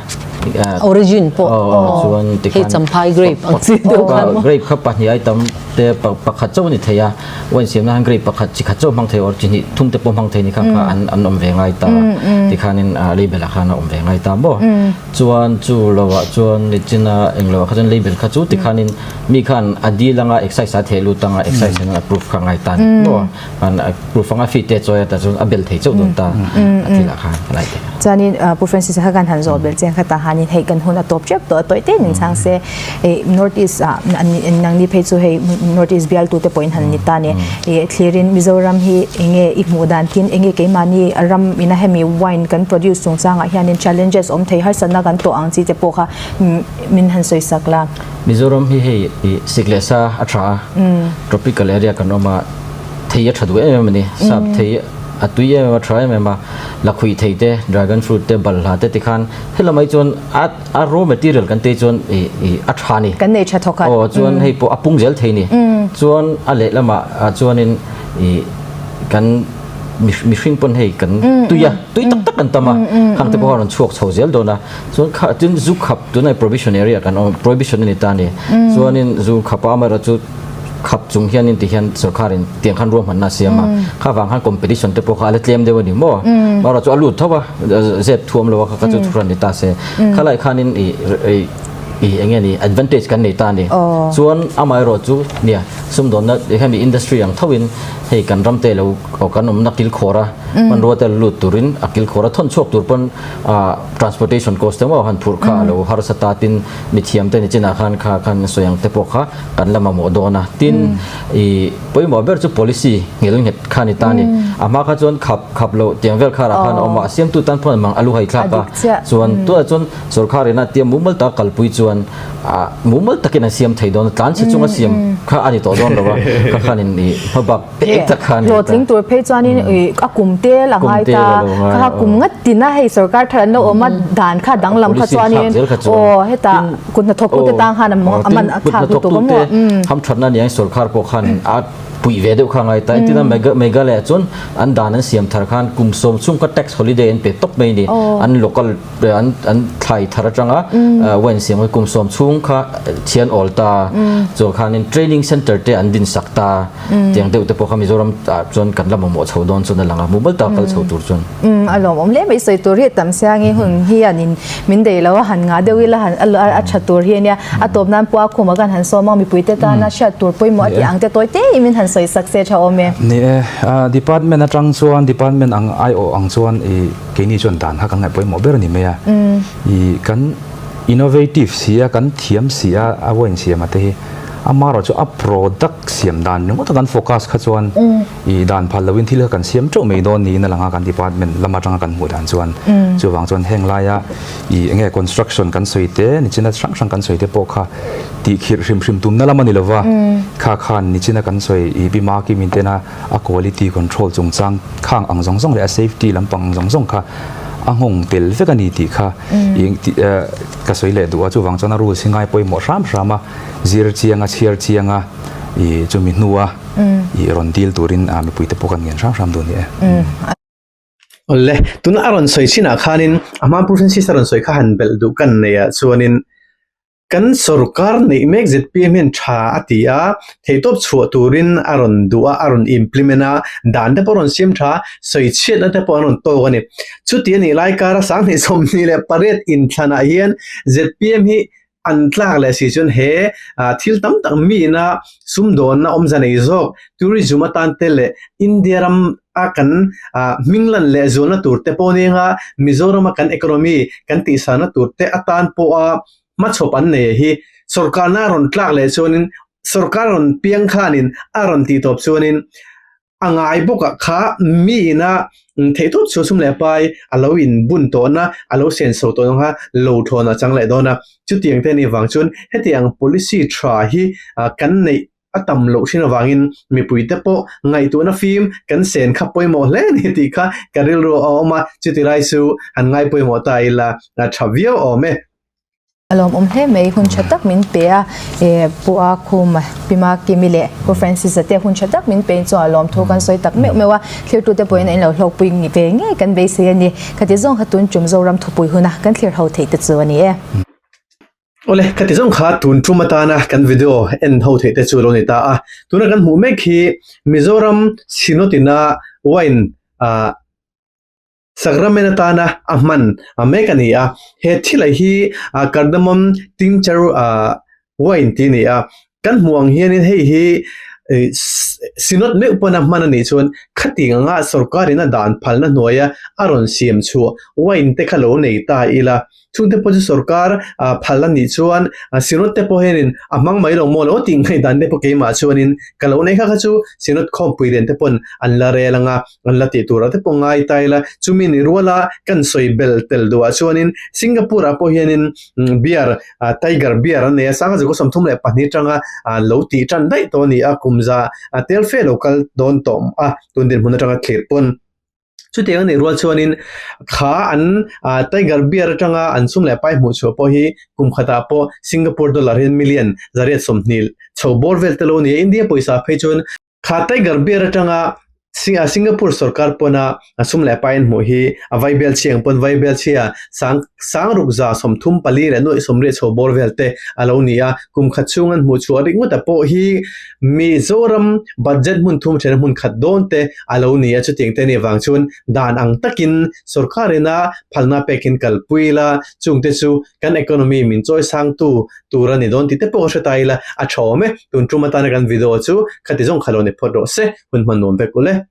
Origin pawh chuan hei champhai grape ang chi deuh khan maw? Grape kha pahnih ai tam te pakhat chauh a ni thei a, wine siamna khan grape pakhat chi khat chauh hmang thei or chi hnih thum te pawh hmang thei ni kha kha an an awm ve ngai ta tikhanin label ah khan a awm ve ngai ta maw? Chuan chu lovah chuan nichina englo ah kha chuan label kha chu tikhanin mi khan a dil anga excise a theh lut anga excise in approve kha ngai ta ni maw? An proof anga fee te chawi ata chuan a bel thei chauh dawn ta a thil ah khan ka lai thei. Chuanin Pu Francis kha kan han zawh belh chiang kha tah hanin hei kan hun a tawp tep tawh a tawih te nin chang se North East ah nangni phei chu hei North East bialtu te pawhin han ni ta ni thlirin Mizoram hi enge i hmuh dan tin enge keimahni ram ina hemi wine kan produce chungchangah hianin challenges awm thei harsatna kan tawh ang chi te pawh kha min han sawi sak la. Mizoram hi hei sik leh sa a tha a tropical area kan awm a thei a tha duh em em a ni. Sap thei a tui em em a, tha em em a, lakhuih thei te, dragon fruit te, balhla te tikhan helam ai chuan a a raw material kan tei chuan ih ih a tha a ni. Kan nei tha thawk a. Aw chuan hei pawh a pung zel thei a ni. Chuan a lehlamah chuanin ih kan mihring pawn hei kan tui a, tui tak tak kan tam a, khang te pawh a rawn chhuak chho zel dawn a. Chuan kha tin zu khap tunah prohibition area kan awm prohibition a ni ta a ni. Chuanin zu khapa amaherawhchu Khap chung hianin ti hian sorkarin tiang khan ruahmanna a siam a, kha vang khan competition te pawh kha a la tlem deuh a ni maw? Amaherawhchu a lut tho a, zep thuam lo a kha kha chu thuhran ni ta se. Khalai khanin i i eng nge ni advantage kan nei ta a ni. Chuan amaherawhchu nia sumdawnna hemi industry ang thoin hei kan ram te lo kan awmna kilkhawr a hmanrua te lut turin a kilkhawr a thawn chhuak tur pawn transportation cost te maw han phurh kha a lo harsa ta tin mithiam te nichinah khan kha khan sawi ang te pawh kha kan la mamawh dawn a tin i pawimawh ber chu policy nghel nghet kha ni ta ni a hma kha chuan khap khap loh tiang vel kharah khan a awm a a siamtu tan pawh mang a lu hai thlak a chuan tunah chuan sorkar ina tia mumal taka kalpui chuan a mumal takin an siam thei dawn a tlan chhe chunga siam kha a ni tawh dawn lo a kha khanin i hmabak pek tak kha a ni ta. Hlawhtling tur phei chuanin a kum tel a ngai ta kha kum ngat tina hei sorkar thar an lo awm a dan kha danglam kha chuanin aw hetah Kut hnathawktute tang khan a man a thlak lutuk a maw? Hamthatna aniang sorkar pawh khan a puih ve deuh kha a ngai ta. Entirna Meghalaya chuan an dan an siam thar khan kum sawm chhung kha tax holiday an pe tawp mai a ni. An local an thlai thar atanga wine siam kha kum sawm chhung kha thian awl ta. Chuan khanin training center te an din sak ta. Tiang deuh te pawh kha Mizoram ah chuan kan la mamawh chho dawn chuan a lang a, mumal tak kal chho tur chuan. Umm a lawmawm hle mai sawi tur hi a tam siang i hun hian in min dei lo a han ngah deuh ila han a tha tur hi ania a tawp nan pua khuma kan han sawm ang mipui te tana hriat tur pawimawh a tih ang te tawi te in min han sawi sak se tha awm e. Ni e, department atang chuan department ang aiawh ang chuan i keini chuan dan kha kan ngaih pawimawh ber a ni mai a, i kan innovative si a kan thiam si a a wine siam a te hi amaherawh chu a product siam dan ringawt a kan focus kha chuan i dan phal loin thil kha kan siam teuh mai dawn niin a lang a kan department lam atanga kan hmuh dan chuan chuvang chuan heng laia i enge construction kan sawi te nichina hrang hrang kan sawi te pawh kha tih khirh hrim hrim tumna lam a ni lova kha khan nichina kan sawi i bima kim in tena a quality control chungchang khang ang zawng zawng leh a safety lampang ang zawng zawng kha a nghawng tel vek a ni tih kha i ka sawi leh duh a chuvang chuan a rules hi ngai pawimawh hram hram a zir chianga chhiar chianga i chumi hnua i rawn dil turin mipuite pawh kan ngen hram hram duh a ni e. Awle, tuna a rawn sawi chinah khanin a hma Pu Francis a rawn sawi kha han belh duh kan nei ah chuanin kan sorkar neih mek zpm hian tha a ti a, theihtawp chhuah turin a rawn duh a, a rawn implement a, dan te pawh a rawn siam tha a, sawi chhiatna te pawh an rawn tawk a ni. Chuti a nih lai kara 2028 inthlanah hian zpm hi an tlak leh si chuan he thil tam tak miina sumdawnna awmza nei zawk tourism atan te leh India ram a kan hming lan leh zualna tur te pawh nia Mizoram a kan economy kan tihsana tur te atan pawha hmachhawp an nei hi sorkarna a rawn tlak leh chuanin sorkar rawn piang khanin a rawn tihtawp chuanin A ngai bawkah kha miina theihtawp chu sum leh pai a lo inbun tawhna, a lo senso tawhna kha lo thawn a chang leh dawn a. Chutiang te anih vang chuan hetiang policy tha hi kan neih a tam loh thin avangin mipuite pawh ngaihtuahna fim kan sen kha pawimawh hle a ni tih kha ka rilru a awm a, chuti lai chu han ngai pawimawh ta ila tha viau awm e. A lawmawm hle mai, hun tha tak min pe a, e Pu A Khuma, Pi Ma Kimi leh Pu Francis a te hun tha tak min pein chuan a lawm thu kan sawi tak meuh meuh a, thlirtute pawhin an lo hlawkpui ve ngei kan beisei a ni. Khati zawng kha tun tum Zoram thupui huna kan thlir ho theih te chu a ni e. Awle, khati zawng kha tun tum atana kan video en ho theih te chu a lo ni ta a, tuna kan hmuh mek hi Mizoram Synod ina wine ah Sacrament atana a hman mek a ni a, he thilai hi cardamom tincture wine tih a ni a, kan hmuh ang hianin hei hi Synod meuh pawn a hman a nih chuan khatiang anga sorkarin a dan phalna hnuaia a rawn siam chhuah wine te kha lo nei ta ila Chungte pawh chu sorkar phal a nih chuan Synod te pawh hianin a hmang mai lo maw lo tih ngaihdan te pawh keimah chuanin ka lo nei kha kha chu Synod khawmpui lian te pawn an la rel anga an la tih turah te pawh ngai ta ila chumi ni ruala kan sawi bel tel duhah chuanin Singapore ah pawh hianin beer Tiger beer an nei a sangha zirkaw 32 atanga lo tih tan daih tawh a ni a kum za tel fe lo kal dawn tawh a tun dinhmun atanga thlir pawn. Chutiang a nih rual chuanin kha an Tiger Beer atanga an sum leh pai hmuh chhuah pawh hi kum khatah pawh Singapore dollar hian million 120 chho bawr vel te lo a ni a. India pawisa phei chuan kha Tiger Beer atanga Singapore sorkar pawna sum leh pai an hmuh hi a vaibel chhia ang pawn vaibel chhia sang sang ruk 34 leh nuaih 80 chho bawr vel te a lo ni a. Kum khat chhung an hmuh chhuah ringawt a pawh hi Mizoram budget hmun thum thena hmun khat dawn te a lo ni a, chutiang te nih vang chuan dan ang takin sorkar ina phalna pekin kalpui ila, chungte chu kan economy min chawi sangtu tur a ni dawn tih te pawh ka hre ta ila, a tha awm e, tun tum atana kan video chu khati zawng kha lo ni phawt rawh se, hun hman nuam vek ule.